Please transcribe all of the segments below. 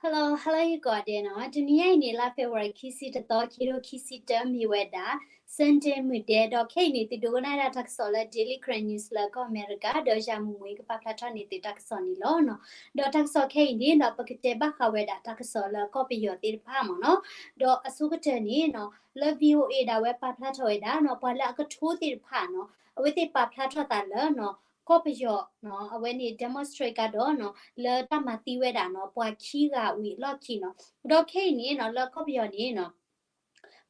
Hello, hello ယကိးဂၤဒဲးနီၤ, တနံၤညါအံၤန့ၣ် လါ February ခံဆံတသီ ခံထိခံဆံတၢ မ့ၢ်ဝဲဒၣ် Sunday မုၢ်ဒဲး ဒီးခဲအံၤန့ၣ် သုဒိကနၣ်ဝဲဒၣ်တၢ်ကစီၣ်လၢ Daily Karen News လၢကီၢ်အမဲရကၤ ဒီးယၤမုၢ်မူကပာ်ဖျါထီၣ်န့ၢ်သုတၢ်ကစီၣ်န့ၣ်လီၤနီၤ. ဒီးတၢ်ကစီၣ်ခဲအံၤန့ၣ်ဒီး ပကတဲဘၣ်ဃးဝဲဒၣ်တၢ်ကစီၣ်လၢကီၢ်ပယီၤသ့ၣ်တဖၣ်မ့ၢ်နီၤ, ဒီးအဆိကတၢၢ်န့ၣ်နီၤ လၢ VOA ဒၣ်ဝဲပာ်ဖျါထီၣ်ဝဲဒၣ်နီၤ ပှၤလၢအကထိသ့ၣ်တဖၣ်နီၤ အဝဲသ့ၣ်ပာ်ဖျါထီၣ်သးလၢနီၤ ကီၢ်ပယီၤနီၤ အဝဲန့ၣ် demonstrate ကဒီးနီၤ လၢတၢ်မၤသံဝဲဒၣ်နီၤ ပှၤခံဂၤဝံၤအလီၢ်ခံနီၤ. ဒီးခဲအံၤန့ၣ်နီၤ လၢကီၢ်ပယီၤန့ၣ်နီၤ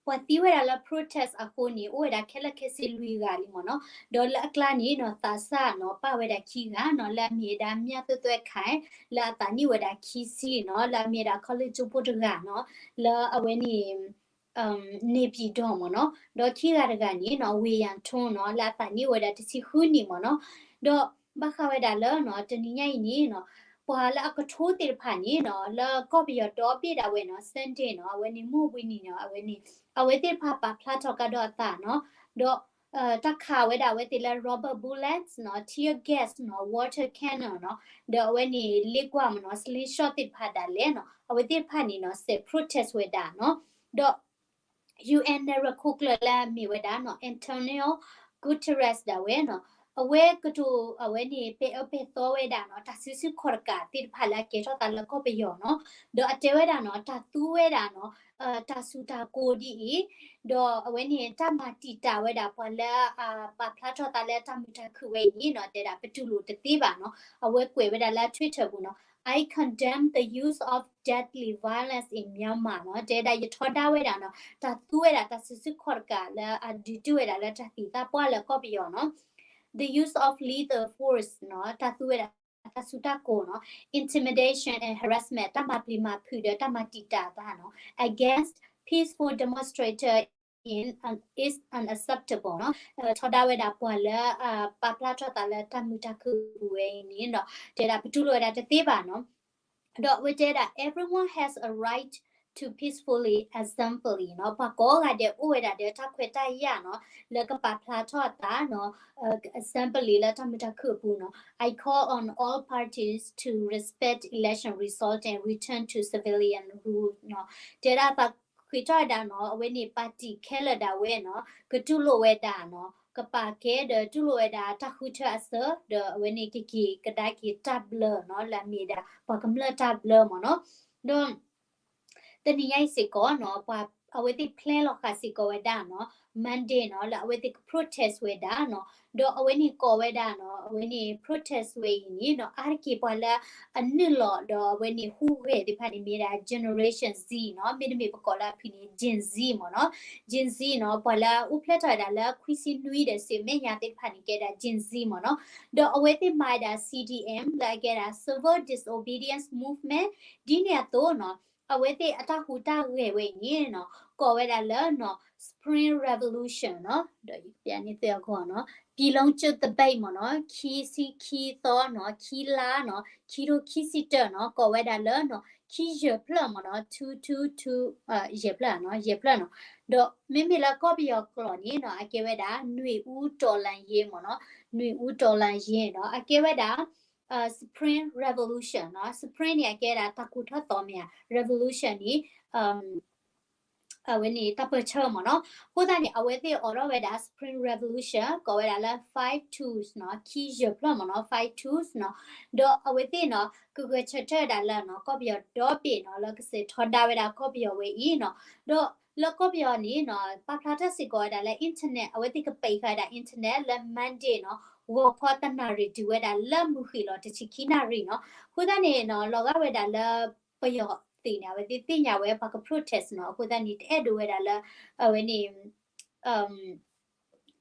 ပှၤသံဝဲဒၣ်လၢ protest အဃိန့ၣ် အိၣ်ဝဲဒၣ်ခဲလၢာ်ခဲဆ့လွံၢ်ဂၤလံမ့ၢ်နီၤ. ဒီးလၢအကျါန့ၣ်နီၤ သးစၢ်နီၤ ပာ်ဝဲဒၣ်ခံဂၤနီၤ လၢအမ့ၢ်ဝဲဒၣ် မြသွဲ့သွဲ့ခိုင် လၢအသးနံၣ်ဝဲဒၣ်ခံဆံနီၤ လၢအမ့ၢ်ဝဲဒၣ် college ကၠိဖိတဂၤနီၤ လၢအဝဲန့ၣ် နေပြည်တော်မ့ၢ်နီၤ, ဒီးခံဂၤတဂၤန့ၣ်နီၤ ဝေယံထွန်းနီၤ လၢအသးနံၣ်ဝဲဒၣ်တဆံဃုနံၣ်မ့ၢ်နီၤ, ဒီးဘၣ်ဃးဝဲဒၣ်လၢနီၤ တနံၤညါအံၤန့ၣ်နီၤ ပှၤလၢအကထိသ့ၣ်တဖၣ်န့ၣ်နီၤ လၢကီၢ်ပယီၤဒီဘ့ၣ်ဒၣ်ဝဲနီၤ Sundayနီၤ အဝဲန့ၣ် မိၢ်ဝံနံၤနီၤ အဝဲန့ၣ် အဝဲသ့ၣ်တဖၣ်ပာ်ဖျါထီၣ်ကဒီးအသးနီၤ, ဒီး တၢ်ခးဝဲဒၣ်အဝဲသ့ၣ်လၢ rubber bulletsနီၤ tear gasနီၤ water cannonနီၤ ဒီးအဝဲန့ၣ် လ့ကွၢ်မ့ၢ်နီၤ slingshot သ့ၣ်တဖၣ်ဒၣ်လဲာ်နီၤ အဝဲသ့ၣ်တဖၣ်န့ၣ်နီၤ စဲး protest ဝဲဒၣ်နီၤ, ဒီး UN နဲၣ်ရွဲၣ်ခိၣ်ကျၢၢ်လၢအမ့ၢ်ဝဲဒၣ်နီၤ Antonio Guterres ဒၣ်ဝဲနီၤ အဝဲကတိၤအဝဲန့ၣ် ပဲာ်အၢပဲာ်သီဝဲဒၣ်နီၤ တၢ်စုဆူၣ်ခီၣ်တကးသ့ၣ်တဖၣ်လၢအကဲထီၣ်သးလၢကီၢ်ပယီၤနီၤ, ဒီးအတဲဝဲဒၣ်နီၤ တၢ်သူဝဲဒၣ်နီၤ တၢ်စူၤတၢ်ကိၢ်ဒ်အံၤ, ဒီးအဝဲန့ၣ် တၢ်မၤတံာ်တာ်ဝဲဒၣ်ပှၤလၢ ပာ်ဖျါထီၣ်သးလၢတၢ်မုာ်တၢ်ခုၣ်ဝဲအံၤနီၤ တဲဒၣ်ပတူၢ်လိာ်တသ့ဘၣ်နီၤ, အဝဲကွဲးဝဲဒၣ်လၢ Twitter ပူၤနီၤ I condemn the use of deadly violence in Myanmar နီၤ တဲဒၣ်ယထီဒါဝဲဒၣ်နီၤ တၢ်သူဝဲဒၣ်တၢ်စုဆူၣ်ခီၣ်တကးလၢအဒုးတုၤဝဲဒၣ်လၢတၢ်သံၣ်သၣ်ပှၢ်လၢကီၢ်ပယီၤနီၤ, the use of lethal force နီၤ တၢ်သူဝဲဒၣ် တၢ်စူၤတၢ်ကိၢ်နီၤ intimidation and harassment တၢ်မၤပျံၤမၤဖုးဒီးတၢ်မၤတံာ်တာ်အသးနီၤ against peaceful demonstrator in is unacceptable နီၤ, ထီဒါဝဲဒၣ်ပှၤလၢ ပာ်ဖျါထီၣ်သးလၢတၢ်မုာ်တၢ်ခုၣ်အပူၤဝဲအံၤန့ၣ်ဒီး တဲဒၣ်ပတူၢ်လိာ်ဝဲဒၣ်တသ့ဘၣ်နီၤ, ဒီးအဝဲတဲဒၣ် everyone has a right to peacefully assembly နီၤ, ပှၤကိးဂၤဒဲးအိၣ်ဝဲဒၣ်ဒီးတၢ်ခွဲးတၢ်ယာ်နီၤ လၢကပာ်ဖျါထီၣ်အသးနီၤ assembly လၢတၢ်မုာ်တၢ်ခုၣ်အပူၤနီၤ, I call on all parties to respect election result and return to civilian rule နီၤ, တဲဒၣ်ပာ်ဃ့ထီၣ်ဝဲဒၣ်နီၤ အဝဲန့ၣ် party ခဲလၢာ်ဒၣ်ဝဲနီၤ ကတူၢ်လိာ်ဝဲဒၣ်နီၤ ကပာ်ကဲဒီးတူၢ်လိာ်ဝဲဒၣ်တၢ်ဃုထၢအစၢၤ ဒီးအဝဲန့ၣ်ကက့ၤကဒါက့ၤတၢ်ဘျၢနီၤ လၢအမ့ၢ်ဒၣ် ပှၤကမျၢၢ်တၢ်ဘျၢမ့ၢ်နီၤ, ဒီး တနံၤညါအံၤစ့ၢ်ကီးနီၤ ပှၤအဝဲသ့ၣ် plan လီၤဃာ်စ့ၢ်ကီးဝဲဒၣ်နီၤ Monday နီၤ လၢအဝဲသ့ၣ်က protest ဝဲဒၣ်နီၤ, ဒီးအဝဲန့ၣ်ကိးဝဲဒၣ်နီၤ အဝဲန့ၣ် protest ဝဲအံၤန့ၣ်နီၤ အါတက့ၢ်ပှၤလၢအနုာ်လီၤ ဒီးအဝဲန့ၣ်ဟူးဂဲၤသ့ၣ်တဖၣ်န့ၣ် မ့ၢ်ဝဲဒၣ် generation Z နီၤ, မ့တမ့ၢ်ပကိးလၢအဖုၣ်န့ၣ် Gen Z မ့ၢ်နီၤ, Gen Z နီၤ ပှၤလၢအအိၣ်ဖျဲၣ်ထီၣ်ဝဲဒၣ်လၢခွံဆံနွံဒီးဆံးမဲာ်ညါသ့ၣ်တဖၣ်န့ၣ် ကဲဒၣ် Gen Z မ့ၢ်နီၤ, ဒီးအဝဲသ့ၣ်မၤဝဲဒၣ် C D M လၢအကဲဒၣ် Civil Disobedience Movement ဒ်န့ၣ်အသိးနီၤ အဝဲသ့ၣ်အတၢ်ဟူးတၢ်ဂဲၤဝဲအံၤန့ၣ်နီၤ ကိးဝဲဒၣ်လၢနီၤ Spring Revolution နီၤ, ဒီးယကပျးန့ၢ်သုအဂီၢ်နီၤ ပြည်လုံးကျွတ်သပိတ် မ့ၢ်နီၤ ခံဆံခံသီနီၤ ခံလါနီၤ ခံထိခံဆံတၢနီၤ ကိးဝဲဒၣ်လၢနီၤ ခံယဲၢ်ဖျၢၣ်မ့ၢ်နီၤ two two two ယဲၢ်ဖျၢၣ်နီၤ ယဲၢ်ဖျၢၣ်နီၤ, ဒီးမ့မ့ၢ်လၢကီၢ်ပယီၤကျိာ်န့ၣ်နီၤ အကဲဝဲဒၣ် နွေဦးတော်လှန်ရေး မ့ၢ်နီၤ နွေဦးတော်လှန်ရေး ဒီးအကဲဝဲဒၣ် Spring Revolution နီၤ, Spring န့ၣ် အကဲဒၣ်တၢ်ကူၣ်ထီၣ်သီမ့ၢ်ဧါ, Revolution န့ၣ် အဝဲန့ၣ်တၢ်ပၢၢ်ဆၢမ့ၢ်နီၤ, အဃိသတးန့ၣ် အဝဲသ့ၣ်အိးထီၣ်ဝဲဒၣ် Spring Revolution ကိးဝဲဒၣ်လၢ five twos နီၤ, ခံယဲၢ်ဖျၢၣ်မ့ၢ်နီၤ five twos နီၤ, ဒီးအဝဲသ့ၣ်နီၤ ကဂဲၤဆၢထၢၣ်ဝဲဒၣ်လၢနီၤ ကီၢ်ပယီၤဒီဘ့ၣ်နီၤ လၢကစးထီဒါဝဲဒၣ်ကီၢ်ပယီၤဝဲအံၤနီၤ, ဒီးလၢကီၢ်ပယီၤန့ၣ်နီၤ ပာ်ဖျါထီၣ်စ့ၢ်ကီးဝဲဒၣ်လၢ internet အဝဲသ့ၣ်ကပိတ်ဃာ်ဝဲဒၣ် internet လၢ Monday နီၤ ဂီၤခီတနၣ်ရံၣ်တုၤဝဲဒၣ်လၢမုၢ်ဃ့ၢ်လီၤတဆံခံနၣ်ရံၣ်နီၤ, အဃိသတးန့ၣ်နီၤ လီၤဂာ်ဝဲဒၣ်လၢပယီၤသ့ၣ်န့ၣ် အဝဲသ့ၣ်သ့ၣ်ညါဝဲပှၤက protest နီၤ, အဃိသတးန့ၣ် တအဲၣ်ဒိးဝဲဒၣ်လၢ အဝဲန့ၣ်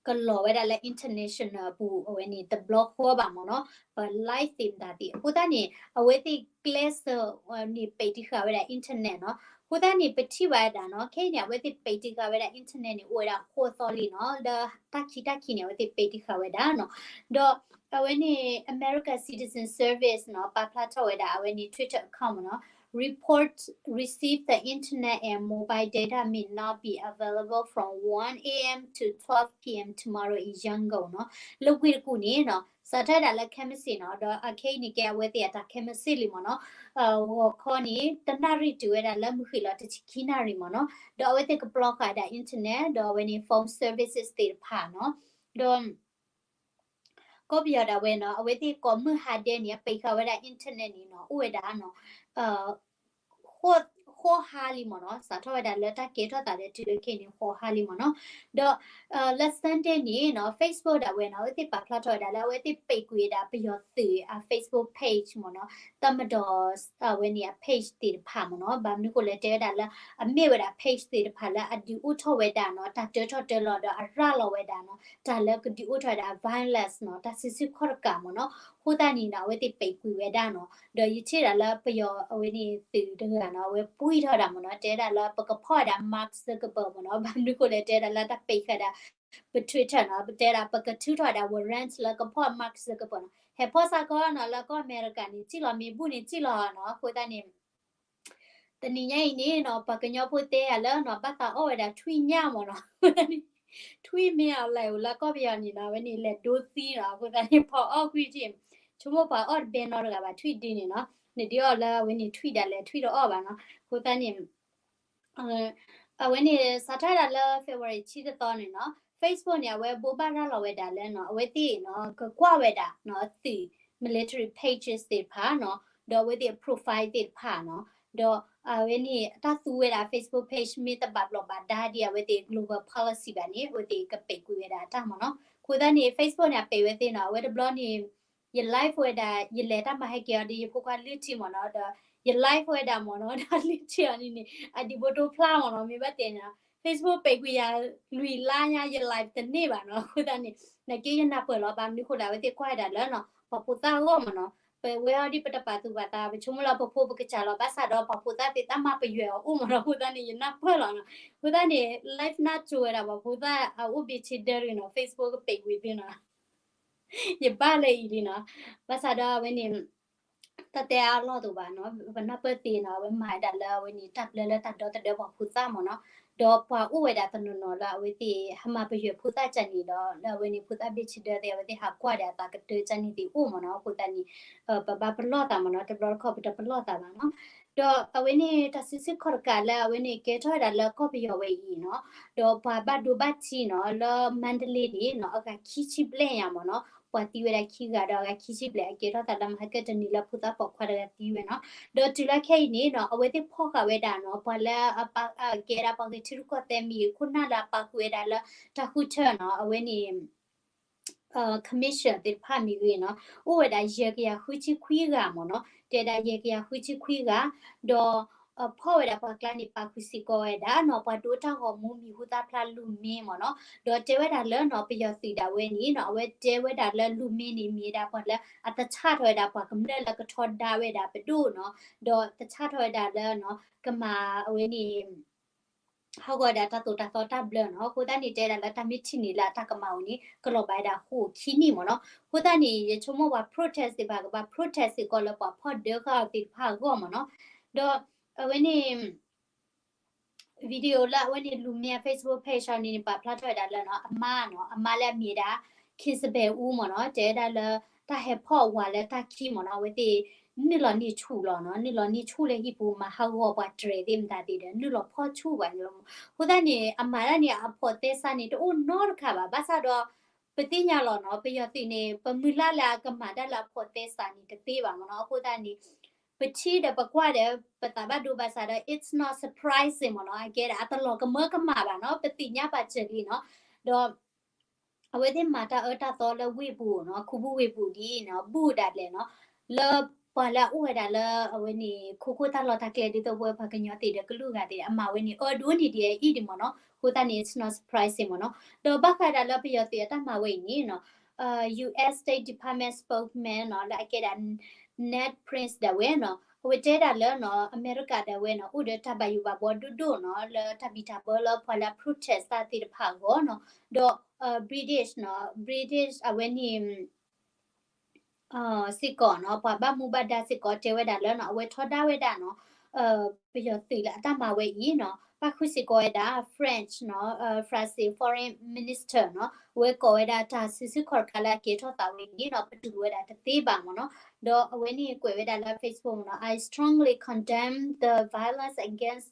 ကလီၤဝဲဒၣ်လၢ international အပူၤ အဝဲန့ၣ်တဘျီဃီဘၣ်မ့ၢ်နီၤ, ပ live သ့ၣ်မတၤသ့ၣ် အဃိသတးန့ၣ် အဝဲသ့ၣ်ကျဲးစၢးန့ၣ် ပိတ်တံာ်ဃာ်ဝဲဒၣ် internet နီၤ, အဃိသတးန့ၣ် ပထံၣ်ဘၣ်ဝဲဒၣ်နီၤ, ခဲအံၤန့ၣ် အဝဲသ့ၣ်ပိတ်တံာ်ဃာ်ဝဲဒၣ် internet န့ၣ် အိၣ်ဝဲဒၣ်ဃိးသီလံနီၤ, လၢတၢ်ခံတၢ်ခံန့ၣ် အဝဲသ့ၣ်ပိတ်တံာ်ဃာ်ဝဲဒၣ်နီၤ, ဒီးအဝဲန့ၣ် America Citizen Service နီၤ ပာ်ဖျါထီၣ်ဝဲဒၣ် အဝဲန့ၣ် Twitter account မ့ၢ်နီၤ, Report received the internet and mobile data may not be available from one A M to twelve P M tomorrow in Yangon နီၤ, လၢဝ့ၢ်တကူၣ်န့ၣ်နီၤ စးထီၣ်ဝဲဒၣ်လၢခဲမုၢ်ဆ့ၣ်နီၤ, ဒီးအခဲအံၤန့ၣ်ကဲအဝဲသ့ၣ်အတၢ်ခဲမုၢ်ဆ့ၣ်လံမ့ၢ်နီၤ, ဂီၤခီန့ၣ် တနၣ်ရံၣ်တုၤဝဲဒၣ်လၢမုၢ်ဃ့ၢ်လီၤတဆံခံနၣ်ရံၣ်မ့ၢ်နီၤ, ဒီးအဝဲသ့ၣ်ကပျီဃာ်ဝဲဒၣ် internet ဒီးအဝဲန့ၣ် phone services သ့ၣ်တဖၣ်နီၤ, ဒီး ကီၢ်ပယီၤဒၣ်ဝဲနီၤ, အဝဲသ့ၣ်ကိးမုၢ်ဟါဒဲးန့ၣ် အပိတ်ဃာ်ဝဲဒၣ် internet န့ၣ်နီၤ, အိၣ်ဝဲဒၣ်နီၤ ဃိးဟါလံမ့ၢ်နီၤ, စးထီၣ်ဝဲဒၣ်လၢတၢ်ကဲထီၣ်သးဒီးတုၤလၢခဲအံၤန့ၣ် ဃိးဟါလံမ့ၢ်နီၤ, ဒီး လၢ Sunday န့ၣ်နီၤ Facebook ဒၣ်ဝဲနီၤ, အဝဲသ့ၣ်ပာ်ဖျါထီၣ်ဝဲဒၣ်လၢအဝဲသ့ၣ်ပိတ်ကွံာ်ဝဲဒၣ်ပယီၤသုးအ Facebook page မ့ၢ်နီၤ, တပ်မတော် အဝဲန့ၣ်အ page သ့ၣ်တဖၣ်မ့ၢ်နီၤ, ဘၣ်မနုၤဃိလဲၣ်တဲဝဲဒၣ်လၢ အမ့ၢ်ဝဲဒၣ် page သ့ၣ်တဖၣ်လၢအဒုးအိၣ်ထီၣ်ဝဲဒၣ်နီၤ, တၢ်တၢထီၣ်တၢလီၤဒီးအရၤလီၤဝဲဒၣ်နီၤ, တၢ်လၢကဒုးအိၣ်ထီၣ်ဝဲဒၣ် violence နီၤ, တၢ်စုဆူၣ်ခီၣ်တကးမ့ၢ်နီၤ, အဃိသတးန့ၣ်နီၤ အဝဲသ့ၣ်ပိတ်ကွံာ်ဝဲဒၣ်နီၤ, ဒီးယထံၣ်ဒၣ်လၢပယီၤအဝဲန့ၣ်သုးတဂၤနီၤ, အဝဲပှံၢ်ထီၣ်ဝဲဒၣ်မ့ၢ်နီၤ, တဲဒၣ်လၢပကဖီၣ်ဝဲဒၣ် Mark Zuckerberg မ့ၢ်နီၤ, ဘၣ်မနုၤဃိလဲၣ်တဲဒၣ်လၢတၢ်ပိတ်ဃာ်ဒၣ် ပ Twitter နီၤ, ပတဲဒၣ်ပကထုးထီၣ်ဝဲဒၣ် warrant လၢကဖီၣ် Mark Zuckerberg နီၤ, ဟဲဖီၣ်စ့ၢ်ကီးနီၤ, လၢကီၢ်အမဲရကၤန့ၣ် စံၣ်လီၤမ့ၢ်ဘူၣ်န့ၣ်စံၣ်လီၤနီၤ, အဃိသတးန့ၣ် တနံၤညါအံၤန့ၣ်နီၤ ပှၤကညီဖိတဲယၤလၢနီၤ ဘၣ်သးအီၣ်ဝဲဒၣ် tweet ညၣ်မ့ၢ်နီၤ, tweet မ့ၢ်အီၤလဲၤအိၣ်လၢကီၢ်ပယီၤန့ၣ်နီၤ, အဝဲန့ၣ်လဲၤဒိသံနီၤ, အဃိသတးန့ၣ် ပှၤအီၣ်ကွံာ်ထံၣ်, ဆိကမိၣ်ပှၤအီၣ်တဘဲနီတဂၤဘၣ် tweet ဒ်န့ၣ်နီၤ, နဒ်အီၤလၢအဝဲန့ၣ် tweet ဒၣ်လဲာ် tweet တအီၣ်ဘၣ်နီၤ, အဃိသတးန့ၣ် အဝဲန့ၣ်စးထီၣ်ဒၣ်လၢ February တဆံတသီန့ၣ်နီၤ, Facebook န့ၣ် အဝဲဘိးဘၣ်ရၤလီၤဝဲဒၣ်လၢနီၤ, အဝဲသ့ၣ်နီၤ ကကွၢ်ဝဲဒၣ်နီၤ သုး military pages သ့ၣ်တဖၣ်နီၤ, ဒီးအဝဲသ့ၣ်အ profile သ့ၣ်တဖၣ်နီၤ, ဒီးအဝဲန့ၣ် တၢ်သူဝဲဒၣ် Facebook page မ့ၢ်တဘၣ်ဘျီးဘၣ်ဒါဒ်အဝဲသ့ၣ် global policy ဘၣ်န့ၣ် အဝဲသ့ၣ်ကပိတ်ကွံာ်ဝဲဒၣ်အတၢ်မ့ၢ်နီၤ, အဃိသတးန့ၣ် Facebook န့ၣ် အပိတ်ဝဲသ့ၣ်နီၤ, အဝဲတဘျီန့ၣ် ယ live ဝဲဒၣ် ယလဲၤတၢ်မၤဟဲက့ၤအီၤဒီးယဖိခွါလုၢ်ထံမ့ၢ်နီၤ, ဒီးယ live ဝဲဒၣ်မ့ၢ်နီၤ, ဒီးလုၢ်ထံအီၤန့ၣ်န့ၣ် အဒံးဘိတိဖျါမ့ၢ်နီၤ, မ့ၢ်ဘၣ်တဲန့ၣ်နီၤ Facebook ပိတ်ကွံာ်ယၤလွံၢ်လါညါ ယ live တန့ၢ်ဘၣ်နီၤ, အဃိသတးန့ၣ် နာ်က့ယနၢ်ပၢၢ်လီၤ, ဘၣ်မနုၤဃိလဲၣ် အဝဲသ့ၣ်ကွၢ်ဝဲဒၣ်လၢနီၤ ပှၤဖိသၣ်အဂီၢ်မ့ၢ်နီၤ, ပဝဲအီၤဒ်ပတပာ်သူၣ်ပာ်သး ပဆိကမိၣ်လၢပဖိပကစၢ်လီၤ, ဘၣ်ဆၣ်ဒီးပှၤဖိသၣ်သ့ၣ်တၢ်မၤပယွဲၢ်အီၤအိၣ်မ့ၢ်နီၤ, အဃိသတးန့ၣ် ယနၢ်ပၢၢ်လီၤနီၤ, အဃိသတးန့ၣ် live နၢ်ကၠိဝဲဒၣ်ပှၤဖိသၣ်အအိၣ်ဘ့ၣ်ဆ့ဒၢတဂ့ၤနီၤ, Facebook ကပိတ်ကွံာ်သ့နီၤ ယဘၣ်လၢအံၤလံနီၤ, ဘၣ်ဆၣ်ဒီးအဝဲန့ၣ် တၢ်တဲအါအလီၢ်တအိၣ်ဘၣ်နီၤ, ပနၢ်ပၢၢ်သ့နီၤ, အဝဲမၤဝဲဒၣ်လၢအဝဲန့ၣ် တၢ်ဘျၢလၢတၢ်ဒီသဒၢပှၤဖိသၣ်မ့ၢ်နီၤ, ဒီးပှၤအိၣ်ဝဲဒၣ်တနီၤနီၤလၢအဝဲသ့ၣ်ဟးမၤပယွဲၢ်ဖိသၣ်ကန့ၣ်ဒီး လၢအဝဲန့ၣ်ဖိသၣ်ဘ့ၣ်ဆ့ဒၢသ့ၣ် အဝဲသ့ၣ်ဟးကွၢ်ဒီးအသးကတၢၢ်ကန့ၣ်သ့ၣ်အိၣ်မ့ၢ်နီၤ, အဃိသတးန့ၣ် ပဘၣ်ပလီၢ်သးမ့ၢ်နီၤ, တဘျီတခီၣ်ပတပလီၢ်သးဘၣ်နီၤ, ဒီးအဝဲန့ၣ်တၢ်စုဆူၣ်ခီၣ်တကးလၢအဝဲန့ၣ်ကဲထီၣ်ဝဲဒၣ်လၢကီၢ်ပယီၤဝဲအံၤနီၤ, ဒီးပှၤဘၣ်ဒိဘၣ်ထံးနီၤ လၢမါဒလ့န့ၣ်နီၤ အဂၤခံဆံဘျဲၣ်ညါမ့ၢ်နီၤ, ပှၤသံဝဲဒၣ်ခံဂၤဒီးအဂၤခံဆံဘျဲၣ် အကဲထီၣ်သးလၢမဟါကတနံၤလၢဖိသၣ်ပိာ်ခွါတဂၤသံဝဲနီၤ, ဒီးတုၤလၢခဲအံၤန့ၣ်နီၤ အဝဲသ့ၣ်ဖီၣ်ဃာ်ဝဲဒၣ်နီၤ ပှၤလၢအကဲဒၣ်ပှၤဂဲၤထံရူၢ်ကီၢ်သဲးမ့ၢ်ဂ့ၤ ခိၣ်နၢ်လၢအပာ်ဃုာ်ဝဲဒၣ်လၢတၢ်ဃုထၢနီၤ အဝဲန့ၣ် commission သ့ၣ်တဖၣ်မ့ၢ်ဂ့ၤနီၤ အိၣ်ဝဲဒၣ်ယဲၢ်ကယၤဃုဆံခွံဂၤမ့ၢ်နီၤ, တဲဒၣ်ယဲၢ်ကယၤဃုဆံခွံဂၤ, ဒီး ဖီၣ်ဝဲဒၣ်ပှၤကျါန့ၣ် ပာ်ဃုာ်စ့ၢ်ကီးဝဲဒၣ်နီၤ ပှၤဒိတၢ်ဂီၤမူမံၤဟူသၣ်ဖျါလူမ့ၢ်မ့ၢ်နီၤ, ဒီးတဲဝဲဒၣ်လၢနီၤ ပယီၤသုးဒၣ်ဝဲန့ၣ်နီၤ အဝဲတဲဝဲဒၣ်လၢလူမ့ၢ်န့ၣ်မ့ၢ်ဒၣ်ပှၤလၢအတဆၣ်ထီၣ်ဝဲဒၣ်ပှၤကမျၢၢ်လၢကထီဒါဝဲဒၣ်ပဒိၣ်နီၤ, ဒီးတဆၣ်ထီၣ်ဝဲဒၣ်လၢနီၤ ကမၤအဝဲန့ၣ် ဟးဂီၤဒၣ်တၢ်သိၣ်တၢ်သီတၢ်ဘျၢနီၤ, အဃိသတးန့ၣ် တဲဒၣ်လၢတၢ်မ့ၢ်ထံၣ်န့ၢ်လၢအတၢ်ကမၣ်ဝဲန့ၣ် ကလီၤဘၣ်ဝဲဒၣ်ဃိးခံနံၣ်မ့ၢ်နီၤ, အဃိသတးန့ၣ် ယဆိကမိၣ်ပှၤ protest သ့ၣ်တဖၣ်ကဘၣ် protest စ့ၢ်ကီးလၢပှၤဖီၣ်ဒၢဃာ်အီၤသ့ၣ်တဖၣ်အဂီၢ်မ့ၢ်နီၤ, ဒီးအဝဲန့ၣ် video လၢအဝဲန့ၣ်လူမ့ၢ်အ Facebook page အီၤန့ၣ် ပာ်ဖျါထီၣ်ဝဲဒၣ်လၢနီၤ အမါနီၤ အမါလၢအမ့ၢ်ဒၣ် Kizabeth Wu မ့ၢ်နီၤ တဲဝဲဒၣ်လၢ တၢ်ဟဲဖီၣ်ဝၤလၢတၢ်ခံမ့ၢ်နီၤ အဝဲသ့ၣ် နုာ်လီၤန့ၢ်ဆူၣ်လီၤနီၤ နုာ်လီၤန့ၢ်ဆူၣ်လၢဟံၣ်ပူၤ မၤဟးဂီၤပှၤတြဲၤသ့ၣ်မတၤသ့ၣ်ဒီး နုာ်လီၤဖီၣ်ဆူၣ်ပှၤန့ၣ်လီၤမ့ၢ် အဃိသတးန့ၣ် အမၤတၢ်န့ၣ် အဖိးသဲစးန့ၣ် တအိၣ်နီတခါဘၣ် ဘၣ်ဆၣ်ဒီး ပသ့ၣ်ညါလီၤနီၤ ပယီၤသုးန့ၣ် ပမုၢ်လၢ်လၢအကမၤတၢ်လၢအဖိးသဲစးန့ၣ် တသ့ဘၣ်မ့ၢ်နီၤ အဃိသတးန့ၣ် ပထံၣ်ဒီးပကွၢ်ဒီး ပသးဘၣ်ဒိဘၣ်စးဒီး it's not surprising မ့ၢ်နီၤ အကဲဒၣ် အတလီၤကမၢကမၣ်ဘၣ်နီၤ ပသ့ၣ်ညါပာ်စၢၤလံနီၤ ဒီး အဝဲသ့ၣ်မၤတၢ်အၢတၢ်သီလၢဝ့ၢ်ပူၤနီၤ ခူပူၤဝ့ၢ်ပူၤဒ်နီၤ ဘူးဒၣ်လဲာ်နီၤ လၢပှၤလၢအအိၣ်ဝဲဒၣ်လၢအဝဲန့ၣ် ခိခိၣ်တၢ်လီၢ်တၢ်ကျဲဒ်သိးပဝဲပှၤကညီသ့ၣ်ဒီးကလုာ်ဂၤသ့ၣ် အမၤဝဲန့ၣ် အၢဒိၣ်န့ၢ်ဒံးအံၤဒံးမ့ၢ်နီၤ အဃိသတးန့ၣ် it's not surprising မ့ၢ်နီၤ ဒီးဘၣ်ဃးဒၣ်လၢပယီၤသုးအတၢ်မၤဝဲအံၤန့ၣ်နီၤ US State Department spokesman နီၤ လၢအကဲဒၣ် Ned Price ဒၣ်ဝဲနီၤ အဝဲတဲဒၣ်လၢနီၤ အမဲရကၤဒၣ်ဝဲနီၤ အိၣ်ဒီးတၢ်ဘၣ်ယိၣ်ဘၣ်ဘှီဒိၣ်ဒိၣ်နီၤ လၢတၢ်ဘံၣ်တၢ်ဘၢလၢပှၤလၢ protest တၢ်သ့ၣ်တဖၣ်အဂီၢ်နီၤ ဒီး British နီၤ British အဝဲန့ၣ် စ့ၢ်ကီးနီၤ ပှၤဘၣ်မူဘၣ်ဒါစ့ၢ်ကီးတဲဝဲဒၣ်လၢနီၤ အဝဲထီဒါဝဲဒၣ်နီၤ ပယီၤသုးလၢအတၢ်မၤဝဲအံၤနီၤ ပာ်ဃုာ်စ့ၢ်ကီးဝဲဒၣ် French နီၤ, France Foreign Minister နီၤ, အဝဲကိးဝဲဒၣ်တၢ်စုဆူၣ်ခီၣ်တကးလၢအကဲထီၣ်သးဝဲအံၤန့ၣ်နီၤ ပတူၢ်လိာ်ဝဲဒၣ်တသ့ဘၣ်မ့ၢ်နီၤ, ဒီးအဝဲန့ၣ်ကွဲးဝဲဒၣ်လၢ Facebook မ့ၢ်နီၤ, I strongly condemn the violence against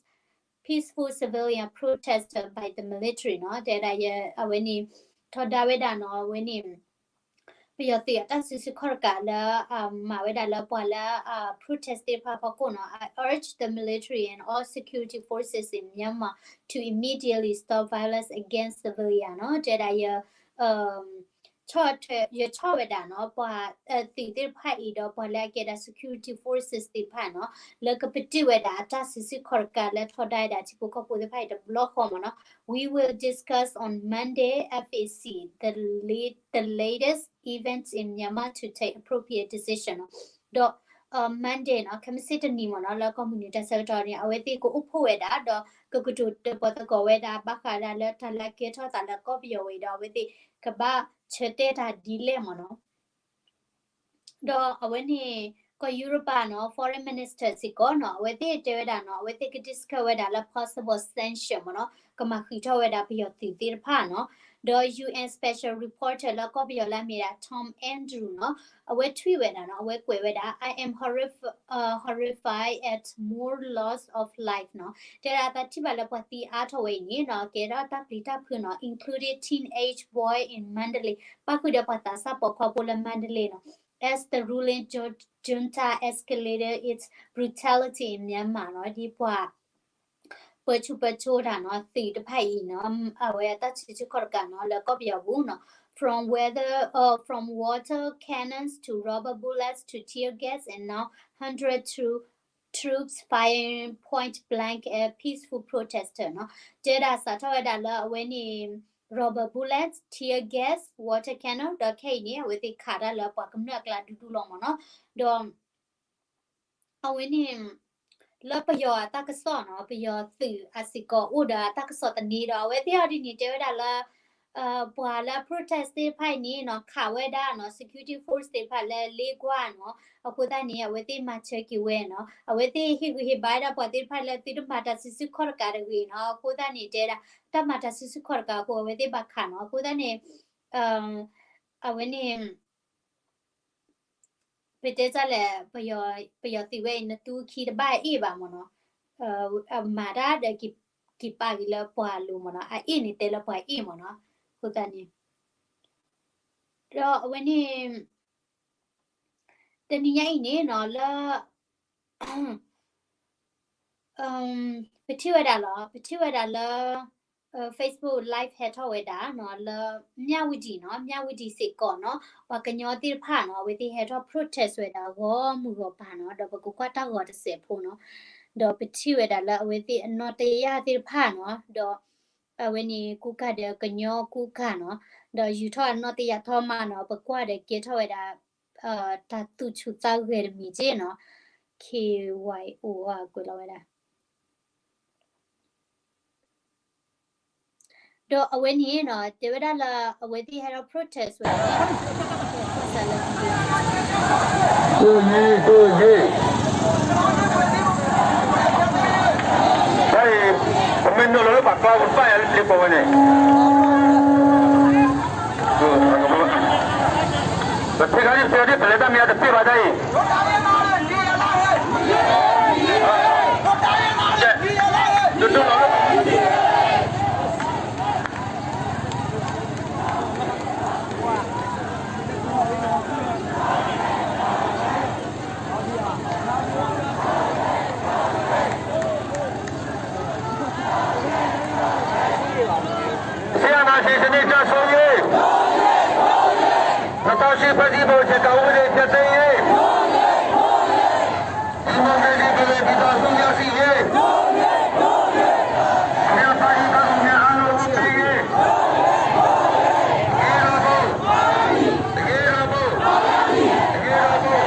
peaceful civilian protester by the military နီၤ, တဲဒၣ်ယ အဝဲန့ၣ် ထီဒါဝဲဒၣ်နီၤ, အဝဲန့ၣ် ပယီၤသုးအတၢ်စုဆူၣ်ခီၣ်တကးလၢ မၤဝဲဒၣ်လၢပှၤလၢ protest သ့ၣ်တဖၣ်အဖီခိၣ်နီၤ, I urge the military and all security forces in Myanmar to immediately stop violence against civilian နီၤ, တဲဒၣ်ယ ဆီၣ်ထွဲ ယဆီၣ်ဝဲဒၣ်နီၤ ပှၤသုးသ့ၣ်တဖၣ်အံၤဒီး ပှၤလၢအကဲဒၣ် security forces သ့ၣ်တဖၣ်နီၤ လၢကပတုာ်ဝဲဒၣ်အတၢ်စုဆူၣ်ခီၣ်တကးလၢထီဒါဝဲဒၣ်ထံဖိကီၢ်ဖိသ့ၣ်တဖၣ်အံၤတဘျီဃီမ့ၢ်နီၤ, We will discuss on Monday, F A C, the la- the latest events in Myanmar to take appropriate decision နီၤ, ဒီး Monday နီၤ ခဲမုၢ်ဆ့ၣ်တနံၤမ့ၢ်နီၤ လၢကီၢ်မုၢ်နံၤတၢ်ဆၢကတီၢ်န့ၣ် အဝဲသ့ၣ်ကအိၣ်ဖှိၣ်ဝဲဒၣ် ဒီးကကတိၤတၢၣ်ပီၣ်သကိးဝဲဒၣ် ဘၣ်ဃးဒၣ်လၢတၢ်လၢအကဲထီၣ်သးလၢကီၢ်ပယီၤဝဲအံၤဒီး အဝဲသ့ၣ်ကဘၣ်ဆၢတဲာ်တၢ်ဒ်လဲၣ်မ့ၢ်နီၤ ဒီးအဝဲန့ၣ် ကီၢ်ယူရပၤနီၤ Foreign Minister စ့ၢ်ကီးနီၤ အဝဲသ့ၣ်တဲဝဲဒၣ်နီၤ အဝဲသ့ၣ်က discuss ဝဲဒၣ်လၢ possible sanction မ့ၢ်နီၤ ကမၤဃံးထီၣ်ဝဲဒၣ်ပယီၤသုးသ့ၣ်တဖၣ်နီၤ ဒီး UN Special Reporter လၢကီၢ်ပယီၤလၢအမ့ၢ်ဒၣ် Tom Andrew နီၤ အဝဲ tweet ဝဲဒၣ်နီၤ အဝဲကွဲးဝဲဒၣ် I am horrif- uh, horrified at more loss of life နီၤ တဲဒၣ်အသးထံၣ်ဘၣ်လၢပှၤသံအါထီၣ်ဝဲအံၤန့ၣ်နီၤ ကဲထီၣ်တၢ်ပျံၤတၢ်ဖုးနီၤ including teenage boy in Mandalay ပၣ်ဃုာ်ဒီးပှၤသးစၢ်ပိာ်ခွါဖိလၢ Mandalay နီၤ as the ruling ju- junta escalated its brutality in Myanmar နီၤ ဒ်ပှၤ ပၢဆူၣ်ပၢစိးတၢ်နီၤ သုးတဖၣ်အံၤနီၤ အဝဲအတၢ်စုဆူၣ်ခီၣ်တကးနီၤ လၢကီၢ်ပယီၤပူၤနီၤ from weather, uh, from water cannons to rubber bullets to tear gas and now hundred troops firing point blank at peaceful protester နီၤ တဲဒၣ်စးထီၣ်ဝဲဒၣ်လၢအဝဲန့ၣ် rubber bullets, tear gas, water cannon ဒီးခဲအံၤန့ၣ် အဝဲသ့ၣ်ခးတၢ်လၢပှၤကမျၢၢ်အကျါဒူဒူလီၤမ့ၢ်နီၤ ဒီး အဝဲန့ၣ် လၢပယီၤအတၢ်ကစီၣ်နီၤ ပယီၤသုးအစ့ၢ်ကီးအိၣ်ဒီးအတၢ်ကစီၣ်သန့ဒီး အဝဲသ့ၣ်အီၤဒ်န့ၣ်တဲဝဲဒၣ်လၢ ပှၤလၢ protest သ့ၣ်တဖၣ်အံၤန့ၣ်နီၤ ခးဝဲဒၣ်နီၤ security force သ့ၣ်တဖၣ်လၢလ့ကွၢ်နီၤ အဃိသတးန့ၣ် အဝဲသ့ၣ်မၤစၢၤက့ၤဝဲနီၤ အဝဲသ့ၣ်ဟ့ၣ်ဂံၢ်ဟ့ၣ်ဘါဝဲဒၣ်ပှၤသ့ၣ်တဖၣ်လၢ သုတမၤတၢ်စုဆူၣ်ခီၣ်တကးတဂ့ၤနီၤ အဃိသတးန့ၣ် တဲဒၣ် တၢ်မၤတၢ်စုဆူၣ်ခီၣ်တကးအဃိ အဝဲသ့ၣ်ဘၣ်ခးနီၤ အဃိသတးန့ၣ် အဝဲန့ၣ် ပတဲတၢ်လဲၣ် ပယီၤသုးဝဲအံၤ နသူခံတဘၣ်အ့ၣ်ဘၣ်မ့ၢ်နီၤ အမၤတၢ်ဒီး က့ၤပာ်က့ၤလၢပှၤလိၤမ့ၢ်နီၤ အအ့ၣ်န့ၣ်တဲလၢပှၤအ့ၣ်မ့ၢ်နီၤ အဃိသတးန့ၣ် ဒီးအဝဲန့ၣ် တနံၤညါအံၤန့ၣ်နီၤ လၢ ပထံၣ်ဝဲဒၣ်လီၤ ပထံၣ်ဝဲဒၣ်လၢ Facebook live ဟဲထီၣ်ဝဲဒၣ်နီၤ လၢ မြဝတီ နီၤ မြဝတီ စ့ၢ်ကီးနီၤ ပှၤကညီသ့ၣ်တဖၣ်နီၤ အဝဲသ့ၣ်ဟဲထီၣ် protest ဝဲဒၣ်ဂီၢ်မုၢ်ဂီၢ်ပၤနီၤ ဒီးပကကွၢ်တၢ်ဂီၤတစဲးဖိနီၤ ဒီးပထံၣ်ဝဲဒၣ်လၢအဝဲသ့ၣ်အနီၣ်တယၢ်သ့ၣ်တဖၣ်နီၤ ဒီး အဝဲန့ၣ်ကူကၤဒီးကညီကူကၤနီၤ ဒီးယူၤထီၣ်အနီၣ်တယၢ်ထီၣ်မးနီၤ ပကွၢ်ဒီးကဲထီၣ်ဝဲဒၣ် တၢ်သူၣ်ဆူၣ်သးဂဲၤတမံၤက့နီၤ K Y O ကွဲးလီၤဝဲဒၣ် ဒီးအဝဲန့ၣ်နီၤ တဲဝဲဒၣ်လၢအဝဲသ့ၣ်ဟဲထီၣ် protest ဝဲ ပမ့ၢ်နုာ်လီၤလၢပှၤကျါ ပဘၣ်ယၤလၢပျံၤပိာ်ဝဲန့ၣ် ပထံၣ်ခါန့ၣ် ပလဲၤတၢ်မ့ၢ်အတသ့ဘၣ်တၢ်အံၤ စစ်အာဏာရှင်စနစ်ကျဆုံးရေး နှစ်သောင်းရှစ် ဖွဲ့စည်းပုံအခြေခံဥပဒေဖျက်သိမ်းရေး ဒီမိုကရေစီပြည်လည်ပြည်ထောင်စုရရှိရေး အမျိုးသားညီညွတ်ရေးအံၤ အောင်မြင်ရေး တကယ်တော်ဘုံ တကယ်တော်ဘုံ တကယ်တော်ဘုံ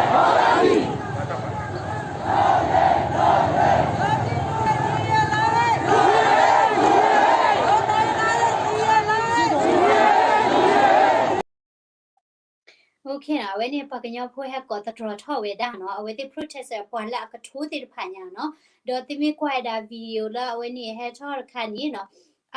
OK နီၤ အဝဲန့ၣ် ပှၤကညီဖိဟဲကိးသတြီၤထီၣ်ဝဲဒၣ်နီၤ, အဝဲသ့ၣ် protest ပှၤလၢအကထိသ့ၣ်တဖၣ်ညါနီၤ, ဒီးသုမ့ၢ်ကွၢ်ဝဲဒၣ် video လၢအဝဲန့ၣ်ဟဲထီၣ်တခါန့ၣ်နီၤ,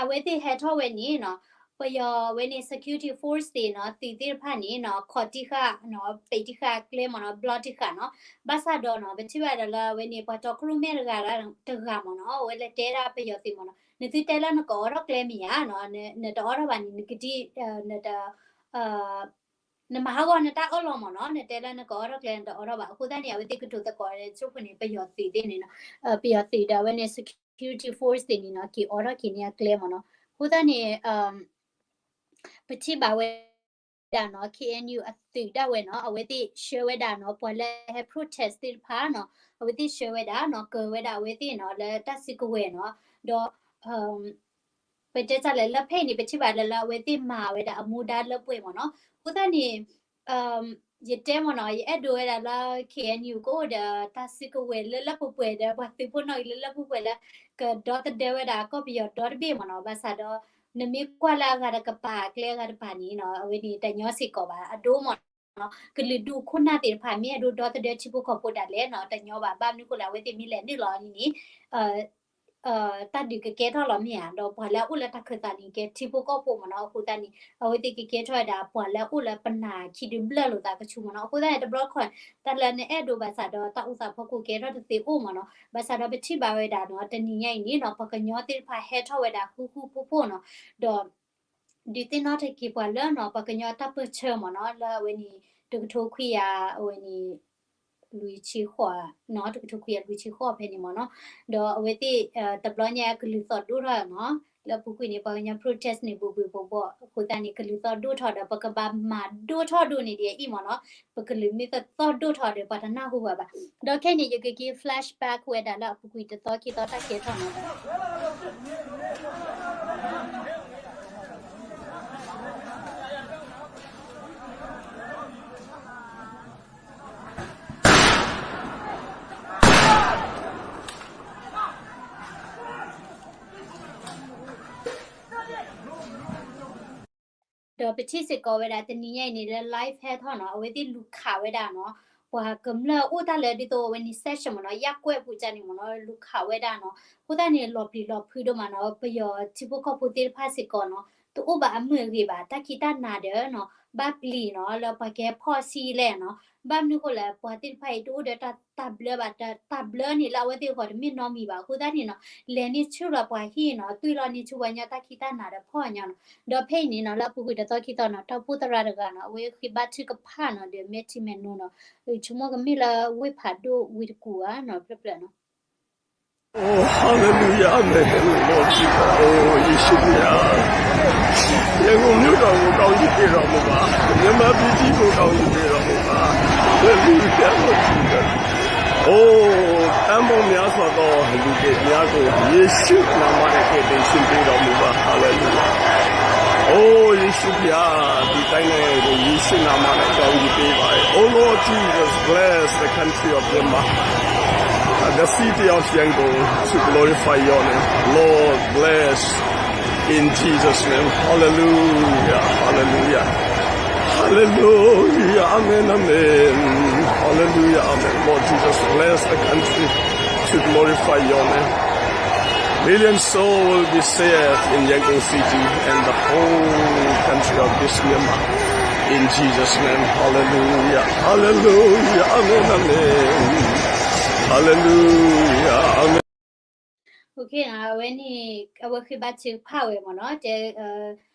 အဝဲသ့ၣ်ဟဲထီၣ်ဝဲန့ၣ်နီၤ, ပယီၤအဝဲန့ၣ် security force သ့ၣ်နီၤ, သုးသ့ၣ်တဖၣ်န့ၣ်နီၤ, ခိးတံၢ်ဃာ်နီၤ, ပံးတံၢ်ဃာ်ကျဲမ့ၢ်နီၤ, ဘျီတံၢ်ဃာ်နီၤ, ဘၣ်ဆၣ်ဒီးနီၤ, ပထံၣ်ဘၣ်ဒီးလၢအဝဲန့ၣ် ပှၤတီၤခရူၣ်မဲာ်တဂၤတဂၤမ့ၢ်နီၤ, အဝဲလဲၤတဲဒၣ်ပယီၤသုးမ့ၢ်နီၤ, နသုတဲလၢနကအီထီၣ်ကျဲမ့ၢ်ဧါနီၤ, နတအီထီၣ်ဘၣ်န့ၣ် နကဒံ, နတ နမၤဟးဂီၤနတၢ်အၢၣ်လီၤမ့ၢ်နီၤ, နတဲလၢနကအီထီၣ်ကျဲ နတအီထီၣ်ဘၣ်. အဃိသတးန့ၣ် အဝဲသ့ၣ်ကတိၤသကိးတၢ်ဆိဖိန့ၣ် ပယီၤသုးသ့ၣ်န့ၣ်နီၤ, ပယီၤသုးဒီးအဝဲန့ၣ် security force သ့ၣ်န့ၣ်နီၤ, က့ၤအီထီၣ်က့ၤန့ၢ်အကျဲမ့ၢ်နီၤ. အဃိသတးန့ၣ် ပထံၣ်ဘၣ်ဝဲဒၣ်နီၤ, KNU အသုးဒၣ်ဝဲနီၤ, အဝဲသ့ၣ်ဆှၢဝဲဒၣ်နီၤ, ပှၤလၢဟဲ protest သ့ၣ်တဖၣ်နီၤ, အဝဲသ့ၣ်ဆှၢဝဲဒၣ်နီၤ, ကၢၤဝဲဒၣ်အဝဲသ့ၣ်နီၤ, လၢတၢ်စုကဝဲၤနီၤ, ဒီး ပတဲတၢ်လဲၣ် လၢဖဲအံၤန့ၣ် ပထံၣ်ဘၣ်လၢ လၢအဝဲသ့ၣ်မၤဝဲဒၣ်အမူဒါလၢပှဲၤမ့ၢ်နီၤ. အဃိသတးန့ၣ် ယတဲမ့ၢ်နီၤ, ယအဲၣ်ဒိးဝဲဒၣ်လၢ KNU ကအိၣ်ဒီးတၢ်စုကဝဲၤလၢလၢပှဲၤပှဲၤဒီး ပှၤသုးဖိနီၣ်ဂံၢ်လၢလၢပှဲၤပှဲၤလၢ ကဒီသဒၢဝဲဒၣ်ကီၢ်ပယီၤဒီတဘ့ၣ်မ့ၢ်နီၤ. ဘၣ်ဆၣ်ဒီး နမ့ၢ်ကွၢ်လၢအဂၤတကပၤ ကျဲအဂၤတကပၤန့ၣ်နီၤ, အဝဲန့ၣ်တညီစ့ၢ်ကီးဘၣ်. အဒိမ့ၢ်နီၤ, ကလုာ်ဒူၣ်ခိၣ်နၢ်သ့ၣ်တဖၣ် မ့ၢ်အဲၣ်ဒိးဒီသဒၢထံဖိကီၢ်ဖိဒၣ်လဲာ်နီၤ, တညီဘၣ်. ဘၣ်မနုၤဃိလဲၣ် အဝဲသ့ၣ်မ့ၢ်လဲၤနုာ်လီၤန့ၣ်န့ၣ် တၢ်ဒုးကကဲထီၣ်လီၤမ့ၢ်ဧါ, ဒီးပှၤလၢအအိၣ်လၢတၢ်ခၢၣ်သးန့ၣ် ကဲထံဖိကီၢ်ဖိမ့ၢ်နီၤ. အဃိသတးန့ၣ် အဝဲသ့ၣ်ကကဲထီၣ်ဝဲဒၣ် ပှၤလၢအအိၣ်လၢပနၢ်ခံဒုးဘျၢၣ်လိာ်သးကဆူမ့ၢ်နီၤ. အဃိသတးန့ၣ် တဘျီခီၣ် တၢ်လၢနအဲၣ်ဒိးဘၣ်ဆၣ်ဒီး တၢ်အိၣ်သးဖီခိၣ်ကဲထီၣ်တသ့အိၣ်မ့ၢ်နီၤ. ဘၣ်ဆၣ်ဒီးပထံၣ်ဘၣ်ဝဲဒၣ်နီၤ, တနံၤညါအံၤန့ၣ်နီၤ, ပှၤကညီသ့ၣ်တဖၣ်ဟဲထီၣ်ဝဲဒၣ်ဃူဃူဖိးဖိးနီၤ, ဒီး ဒုးသ့ၣ်နီၣ်ထီၣ်က့ၤပှၤလၢနီၤ, ပှၤကညီတၢ်ပၢၢ်ဆၢမ့ၢ်နီၤ, လၢအဝဲန့ၣ် တကထိခွံကယၤ အဝဲန့ၣ် လွံၢ်ဆံဃိး, နီၤ, တကထိခွံကယၤလွံၢ်ဆံဃိးဖဲန့ၣ်မ့ၢ်နီၤ. ဒီးအဝဲသ့ၣ် တဘျီညါကလုၢ်သီၣ်ဒိၣ်ထီၣ်နီၤ, လၢအပူၤကွံာ်န့ၣ် ပှၤကညီ protest န့ၣ် ဘူးဘူးဘူးဘူး, အဃိသတးန့ၣ် ကလုၢ်သီၣ်ဒိၣ်ထီၣ်ဒီး ပကဘၣ်မၤဒိၣ်ထီၣ်ဒိၣ်န့ၣ်ဒ်အံၤမ့ၢ်နီၤ, ပကလုၢ်မ့ၢ်သီၣ်ဒိၣ်ထီၣ်ဒီး ပှၤတနၢ်ဟူဘၣ်ဘၣ်. ဒီးခဲအံၤန့ၣ် ယကက့ၤ flashback ဝဲဒၣ်လၢအပူၤကွံာ်တသီခံသီတၢ်ကဲထီၣ်နီၤ. ဒီးပထံၣ်စ့ၢ်ကီးဝဲဒၣ် တနံၤညါအံၤန့ၣ် လၢ live ဟဲထီၣ်နီၤ, အဝဲသ့ၣ်လူၤခးဝဲဒၣ်နီၤ, ပှၤကမျၢၢ်အိၣ်တၢ်လၢဒ်သိးအဝဲန့ၣ် section မ့ၢ်နီၤ, ရပ်ကွက် ပူၤကၢ်န့ၣ်မ့ၢ်နီၤ, လူၤခးဝဲဒၣ်နီၤ. အဃိသတးန့ၣ် လီၤပျံၤလီၤဖုးဒိၣ်မးနီၤ, ပယီၤထံဖိကီၢ်ဖိသ့ၣ်တဖၣ်စ့ၢ်ကီးနီၤ, တအိၣ်ဘၣ်အမုာ်အဂ့ၤဘၣ်, တၢ်ခံးတၢ်နၤဒီးနီၤ, ဘၣ်ပျံၤနီၤ, လၢပှၤကဟဲဖီၣ်ဆံလဲၣ်နီၤ. ဘၣ်မနုၤဃိလဲၣ်, ပှၤသ့ၣ်တဖၣ်အံၤ တအိၣ်ဒီးတၢ်ဘျၢဘၣ်, တၢ်ဘျၢန့ၣ်လၢအဝဲသ့ၣ်အဂီၢ်တမ့ၢ်နီတမံၤဘၣ်. အဃိသတးန့ၣ်နီၤ, လဲၤန့ၢ်ဆူၣ်လီၤပှၤဟံၣ်နီၤ, သွံၣ်လီၤန့ၢ်ဆူၣ်ပှၤညီတၢ်ခံးတၢ်နၤဒီးဖီၣ်ညီနီၤ. ဒီးဖဲအံၤန့ၣ်နီၤ, လၢအပူၤကွံာ်တသီခံသီနီၤ, တၢ်အိၣ်ဖှိၣ်သရၣ်တဂၤနီၤ, အဝဲဃ့ဘါထုကဖၣ်နီၤ, ဒီးမဲာ်ထံမဲာ်နိနီၤ, ဆိကမိၣ်ကမ့ၢ်လၢဝ့ၢ်ဖးဒိၣ်ဝံၤတကူာ်ဧါနီၤ, ဖျၢၣ်ဖျၢၣ်နီၤ. Oh, hallelujah, amen, Lord Jesus. Oh, ယေရှုဘုရား, ရန်ကုန်မြို့တော်ကို ကောင်းကြီးပေးတော်မူပါ။ မြန်မာပြည်ကြီးကို ကောင်းကြီးပေးတော်မူပါ။ Hallelujah, Lord Jesus. Oh, သန်းပေါင်းများစွာသော လူငယ်များကို ယေရှုနာမနဲ့ ကယ်တင်ရှင်ပေးတော်မူပါ။ Hallelujah. Oh, ယေရှုဘုရား, ဒီတိုင်းနိုင်ငံကို ယေရှုနာမနဲ့ ကောင်းကြီးပေးပါ။ Oh, Lord Jesus, bless the country of Myanmar, the city of Yangon, to glorify your name. Lord, bless in Jesus' name. Hallelujah, hallelujah, hallelujah, amen, amen. Hallelujah, amen. Lord Jesus, bless the country to glorify your name. Million soul will be saved in Yangon City and the whole country of this Myanmar. In Jesus' name, hallelujah, hallelujah, amen, amen. Hallelujah, amen. အဝဲန့ၣ် အဝဲဃ့ဘါထုကဖၣ်ဝဲမ့ၢ်နီၤ, တဲ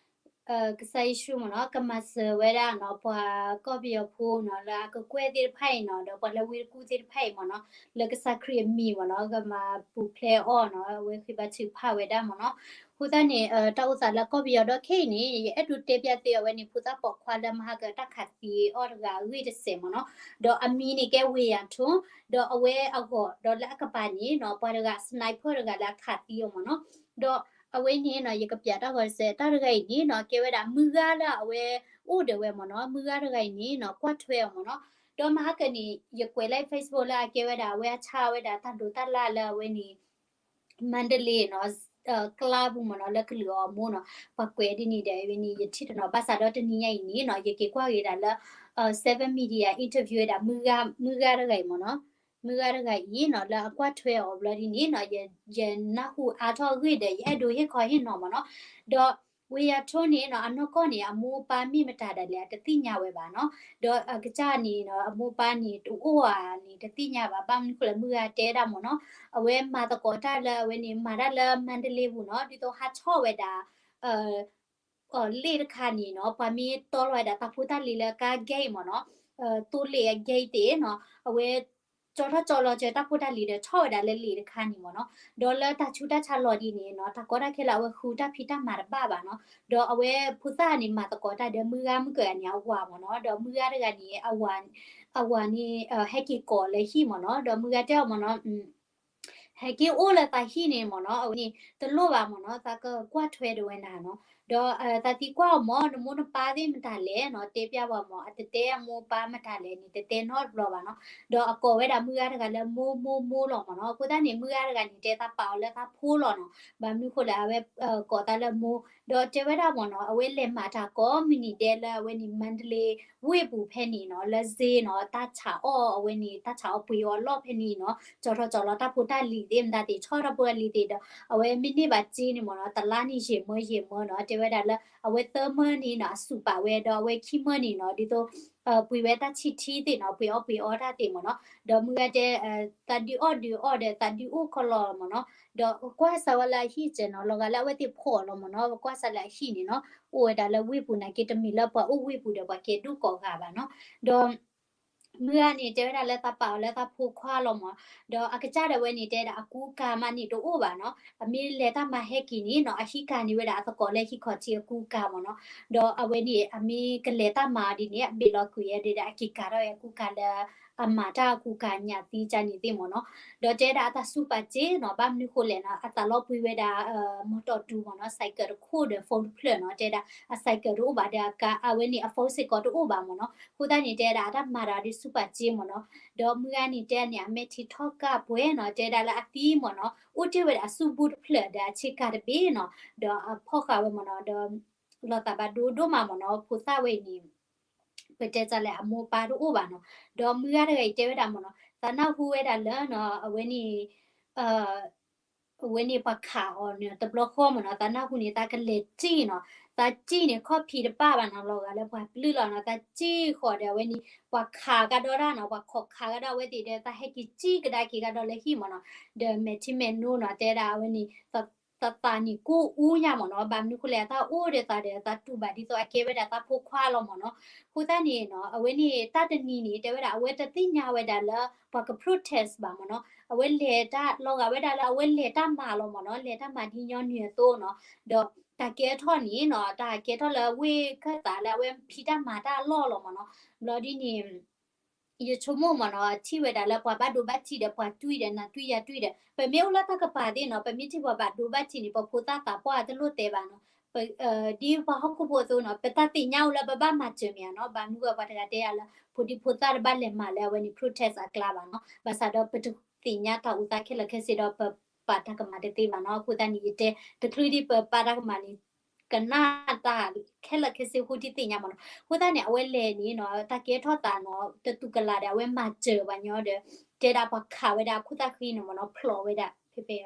ကစၢ်ယ့ၣ်ၡူးမ့ၢ်နီၤ, ကမၤစၢၤဝဲဒၣ်နီၤ, ပှၤကီၢ်ပယီၤဖိနီၤ, လၢအကကွဲၢ်သ့ၣ်တဖၣ်အံၤနီၤ, ဒီးပှၤလၢဝ့ၢ်တကူၣ်သ့ၣ်တဖၣ်အံၤမ့ၢ်နီၤ, လၢကစၢ်ခရံာ်အမံၤမ့ၢ်နီၤ, ကမၤပူၤဖျဲးအီၤနီၤ, အဝဲဃ့ဘါထုကဖၣ်ဝဲဒၣ်မ့ၢ်နီၤ. အဃိသတးန့ၣ် တၢ်အိၣ်သးလၢကီၢ်ပယီၤဒီးခဲအံၤန့ၣ် ယအဲၣ်ဒိးတဲပျးသ့အဝဲန့ၣ် ဖိသၣ်ပိာ်ခွါလၢမဟါက တၢ်ခးသံအီၤတဂၤအဂ့ၢ်တစဲးမ့ၢ်နီၤ, ဒီးအမံၤန့ၣ်ကဲဝ့ၢ်ယၤထိ, ဒီးအဝဲအဂီၢ် ဒီးလၢအကပၤန့ၣ်နီၤ, ပှၤတဂၤ sniper တဂၤလၢအခးသံအီၤမ့ၢ်နီၤ, ဒီးအဝဲန့ၣ်နီၤ, ယကပျးတၢ်ဂီၤတစဲး, တၢ်တဂၤအံၤန့ၣ်နီၤ, ကဲဝဲဒၣ်မုၢ်ဂၤလၢအဝဲအိၣ်ဒီးဝဲမ့ၢ်နီၤ, မုၢ်ဂၤတဂၤအံၤန့ၣ်နီၤ, ကွၢ်ထွဲအီၤမ့ၢ်နီၤ, ဒီးမဟါကန့ၣ် ယကွဲးလၢ Facebook လၢအကဲဝဲဒၣ် အဝဲအဆါဝဲဒၣ်တၢ်ဒိးတၢ်လၢ်လၢအဝဲန့ၣ် မန္တလေးနီၤ ကျါပူၤမ့ၢ်နီၤ လၢကလုာ်အီၤအမိၢ်နီၤ ပှၤကွဲးဒ်န့ၣ်ဒီးဝဲန့ၣ် ယထံၣ်တနီၤ ဘၣ်ဆၣ်ဒီးတနံၤညါအံၤန့ၣ်နီၤ ယက့ၤကွၢ်က့ၤဒၣ်လၢ seven media interview ဝဲဒၣ် မုၢ်ဂၤတဂၤအံၤမ့ၢ်နီၤ မုၢ်ဂၤတဂၤအံၤနီၤ လၢအကွၢ်ထွဲအီၤဘျီဒ်န့ၣ်နီၤ ယနၢ်ဟူအါထီၣ်အဂ့ၢ်ဒီး ယအဲၣ်ဒိးဟ့ၣ်ခီဟ့ၣ်နီၤမ့ၢ်နီၤ ဒီး ဝံယၤထိန့ၣ်နီၤ အနီၢ်ကီၢ်န့ၣ် အမိၢ်အပၢ်မ့ၢ်မတၤဒၣ်လဲာ် အတသ့ၣ်ညါဝဲဘၣ်နီၤ ဒီးအကစၢ်န့ၣ်နီၤ အမိၢ်အပၢ်န့ၣ် တအိၣ်ဧါန့ၣ် တသ့ၣ်ညါဘၣ် ဘၣ်မနုၤဃိလဲၣ် မုၢ်ဂၤတဲဒၣ်မ့ၢ်နီၤ အဝဲမၤသကိးတၢ်လၢအဝဲန့ၣ် မၤတၢ်လၢမါဒလ့ပူၤနီၤ ဒ်သိးဟးဆီၣ်ဝဲဒၣ် လ့ၣ်တခါန့ၣ်နီၤ ပှၤမ့ၢ်တီလီၤဝဲဒၣ်တၢ်ဖိတၢ်လံၤလၢကါ gate မ့ၢ်နီၤ သိလ့ၣ်အ gate သ့ၣ်နီၤ အဝဲ ကၠီထီၣ်ကၠီလီၤစၢၤတၢ်ဖိတၢ်လံၤဒီး ဆီၣ်ဝဲဒၣ်လၢလ့ၣ်တခါန့ၣ်မ့ၢ်နီၤ ဒီးလၢတၢ်ဆူးတၢ်ဆါလီၤဒ်န့ၣ်နီၤ တၢ်ကီတၢ်ခဲလၢအဝဲဃုတၢ်ဖံးတၢ်မၤတဘၣ်ဘၣ်နီၤ ဒီးအဝဲဖိသၣ်န့ၣ်မၤသကိးတၢ်ဒီးမုၢ်ဂၤမုၢ်ကၢၤန့ၣ် အဝၤမ့ၢ်နီၤ ဒီးမုၢ်ဂၤတဂၤန့ၣ် အဝၤန့ၣ် ဟဲက့ၤကိးလၢဟံၣ်မ့ၢ်နီၤ ဒီးမုၢ်ဂၤတဲအီၤမ့ၢ်နီၤ ဟဲက့ၤအိၣ်လၢသးဟံၣ်န့ၣ်မ့ၢ်နီၤ အဝဲန့ၣ် တလိၣ်ဘၣ်မ့ၢ်နီၤ သးကကွၢ်ထွဲဒီးဝဲနၤနီၤ ဒီးသးသံကွၢ်အီၤမ့ၢ် နမိၢ်နပၢ်သ့ၣ်မတၤလဲၣ်နီၤ တဲပျၢ်ဝဲမ့ၢ် အတတဲအမိၢ်ပၢ်မတၤလဲၣ်န့ၣ် တတဲနီတဘျီဘၣ်နီၤ ဒီးအကိးဝဲဒၣ်မုၢ်ဂၤတဂၤလၢမိၢ်မိၢ်မိၢ်လီၤမ့ၢ်နီၤ အဃိသတးန့ၣ် မုၢ်ဂၤတဂၤန့ၣ် တဲသးပာ်အီၤလၢသးဖိလီၤနီၤ ဘၣ်မနုၤဃိလဲၣ် အဝဲကိးသးလၢမိၢ် ဒီးတဲဝဲဒၣ်မ့ၢ်နီၤ အဝဲလဲၤမၤတၢ်ကိးမုၢ်နံၤဒဲးလၢအဝဲန့ၣ် မါဒလ့ဝ့ၢ်ပူၤဖဲန့ၣ်နီၤ လၢစ့နီၤ တၢ်ဆးအီၣ်အဝဲန့ၣ် တၢ်ဆးအီၣ်ပှ့ၤအီၣ်အလီၢ်ဖဲန့ၣ်နီၤ ကၠီထီၣ်ကၠီလီၤတၢ်ဖိတၢ်လံၤသ့ၣ် မတၤသ့ၣ် ဆီၣ်တၢ်ဖိတၢ်လံၤသ့ၣ်ဒီး အဝဲမ့ၢ်န့ၢ်ဘၣ်စ့န့ၣ်မ့ၢ်နီၤ တလါန့ၣ်ယဲၢ်မၢယဲၢ်မၢနီၤ တဲဝဲဒၣ်လၢ အဝဲသၢမၢန့ၣ်နီၤ အစူးပာ်ဝဲ ဒီးအဝဲခံမၢန့ၣ်နီၤ ဒ်သိး ပှ့ၤဝဲတၢ်ဆံၣ်ထံသ့ၣ်နီၤ ပှ့ၤအီၣ်ပှ့ၤအီတၢ်သ့ၣ်မ့ၢ်နီၤ ဒီးမုၢ်ဂၤတဲ သးဒုးအီၣ်ဒုးအီၣ်ဒီး သးဒုးအိၣ်ခီလီၤမ့ၢ်နီၤ ဒီးကွၢ်စၢၤဝဲလၢအဟံၣ်စဲးနီၤ လီၤဂာ်လၢအဝဲသ့ၣ်ဖီၣ်လီၤမ့ၢ်နီၤ ကွၢ်စၢၤလၢအဟံၣ်န့ၣ်နီၤ အိၣ်ဝဲဒၣ်လၢဝ့ၢ်ပူၤနာ်က့ တမ့ၢ်လၢပှၤအိၣ်ဝ့ၢ်ပူၤဒီးပှၤကဲဒိၣ်ကိးဂၤဘၣ်နီၤ ဒီး မုၢ်ဂၤန့ၣ် တဲဝဲဒၣ်လၢသးပာ်အီၤလၢသးဖိခွါလီၤမ့ၢ် ဒီးအကစၢ်ဒၣ်ဝဲန့ၣ် တဲဒၣ်အကူအကၤမးန့ၣ်တအိၣ်ဘၣ်နီၤ အမ့ၢ်လဲၤတၢ်မၤဟဲက့ၤန့ၣ်နီၤ အဟံးကၤန့ၢ်ဝဲဒၣ်အသကိးလၢဟံၣ်ခီၣ်ထံးအကူအကၤမ့ၢ်နီၤ ဒီးအဝဲန့ၣ် အမ့ၢ်ကလဲၤတၢ်မၤအီၤဒ်န့ၣ် အဘ့ၣ်လီၤကွံာ်ဝဲဒၣ် အက့ၤကၤထီၣ်ဝဲအကူအကၤလၢ အမၤတၢ်အကူအကၤညၣ်သံကၢ်န့ၣ်သ့ၣ်မ့ၢ်နီၤ ဒီးတဲဒၣ်အတၢ်စူၢ်ပာ်စ့နီၤ ဘၣ်မနုၤဃိလဲၣ်နီၤ အသးလီၤပှ့ၤဝဲဒၣ် မီတီၢ်တူမ့ၢ်နီၤ ဆိုင်ကယ်တခိၣ်ဒီး phone တဖျၢၣ်နီၤ တဲဒၣ်အ ဆိုင်ကယ်တအိၣ်ဘၣ်ဒီးအကါ အဝဲန့ၣ်အ phone စ့ၢ်ကီးတအိၣ်ဘၣ်မ့ၢ်နီၤ အဃိသတးန့ၣ် တဲဒၣ်အတၢ်မၤတၢ်ဒီးစူၢ်ပာ်စ့မ့ၢ်နီၤ ဒီးမုၢ်ဂၤန့ၣ် တဲန့ၣ် အမဲာ်ထံထီၣ်ကၢ်ပှဲၤနီၤ တဲဒၣ်လၢအသံမ့ၢ်နီၤ အိၣ်တ့ၢ်ဝဲဒၣ်အစုဘူတဖျၢၣ်ဒီးအဆ့ကၤတဘ့ၣ်နီၤ ဒီးအဖီၣ်ဃာ်ဝဲမ့ၢ်နီၤ ဒီး လီၤသးဘၣ်ဒိဒိၣ်မးမ့ၢ်နီၤ ဖိသၣ်ဝဲအံၤန့ၣ် ပတဲတၢ်လဲၣ် အမိၢ်ပၢ်တအိၣ်ဘၣ်နီၤ ဒီးမုၢ်ဂၤတဂၤအံၤတဲဝဲဒၣ်မ့ၢ်နီၤ သးနၢ်ဟူဝဲဒၣ်လၢနီၤ အဝဲန့ၣ် အဝဲန့ၣ်ပှၤခးအီၤန့ၣ် တဘျီဃီမ့ၢ်နီၤ သးနၢ်ဟူန့ၣ် သးကလဲၤစံၣ်နီၤ သးစံၣ်န့ၣ် ခီၣ်ဖံးတပၣ်ဘၣ်နီၤ လီၤဂာ်လၢပှၤပျုၢ်လီၤနီၤ သးစံၣ်ဃီၤဒီးအဝဲန့ၣ် ပှၤခးကဒီးဒၣ်နီၤ ပှၤခိးခးကဒီးအဝဲသ့ၣ်ဒီး သးဟဲက့ၤစံၣ်ကဒါက့ၤကဒီးလၢဟံၣ်မ့ၢ်နီၤ ဒီးမဲာ်ထံမဲာ်နိနီၤ တဲဒၣ်အဝဲန့ၣ် သးသးန့ၣ်ကိၢ်အူညါမ့ၢ်နီၤ ဘၣ်မနုၤဃိလဲၣ် အတၢ်အိၣ်ဒီးသးဒီး သးတူၢ်ဘၣ်ဒ်သိးအကဲဝဲဒၣ်သးဖိခွါလီၤမ့ၢ်နီၤ အဃိသတးန့ၣ်နီၤ အဝဲန့ၣ် တၢ်တနံၤန့ၣ် တဲဝဲဒၣ် အဝဲတသ့ၣ်ညါဝဲဒၣ်လၢ ပှၤက protest ဘၣ်မ့ၢ်နီၤ အဝဲလဲၤတၢ် လီၤဂာ်ဝဲဒၣ်လၢအဝဲလဲၤတၢ်မၤလီၤမ့ၢ်နီၤ လဲၤတၢ်မၤဒ်ညီနုၢ်အသိးနီၤ ဒီးတၢ်ကဲထီၣ်န့ၣ်နီၤ တၢ်ကဲထီၣ်လၢဝ့ၢ်ခၢၣ်သးလၢအဝဲဖံးတၢ်မၤတၢ်အလီၢ်လီၤမ့ၢ်နီၤ ဘျီဒ်န့ၣ် ယဆိကမိၣ်မ့ၢ်နီၤ ထံၣ်ဝဲဒၣ်လၢပှၤဘၣ်ဒိဘၣ်ထံးဒီး ပှၤတွံၢ်ဒီး နၤတွံၢ်ယၤတွံၢ်ဒီး ပမ့ၢ်အိၣ်လၢတၢ်ကပၤသ့ၣ်နီၤ ပမ့ၢ်ထံၣ်ပှၤဘၣ်ဒိဘၣ်ထံးန့ၣ် ပဖိသၣ်သးပှၢ်တလိၣ်တဲဘၣ်နီၤ ဒ်ပှၤဟီၣ်ခိၣ်ဖိအသိးနီၤ ပတၢ်သ့ၣ်ညါအိၣ်လၢပဘၣ်မၤစၢၤမ့ၢ်ဧါနီၤ ဘၣ်မနုၤအဃိပှၤတဂၤတဲယၤလၢ ဖိဒံဖိသၣ်တဘၣ်လဲၤမၤလၢအဝဲန့ၣ် protest အကျါဘၣ်နီၤ ဘၣ်ဆၣ်ဒီးပတသ့ၣ်ညါတၢ်အိၣ်သးခဲလၢာ်ခဲဆ့ဒီး ပပာ်တၢ်ကမၣ်တသ့ဘၣ်နီၤ အဃိသတးန့ၣ် ယတဲ တချုးဒံးပပာ်တၢ်ကမၣ်န့ၣ် ကနၣ်တၢ်ခဲလၢာ်ခဲဆ့ဃိတသ့ၣ်ညါမ့ၢ်နီၤ အဃိသတးန့ၣ် အဝဲလဲၤန့ၣ်နီၤ တၢ်ကဲထီၣ်သးနီၤ တတူၢ်ကလာ်ဒီး အဝဲမၤစၢၤပှၤညီဒီး တဲဒၣ်ပှၤခးဝဲဒၣ်အခိၣ်သၣ်ဃံန့ၣ်မ့ၢ်နီၤ ဖျိးဝဲဒၣ် ဖဲဖဲ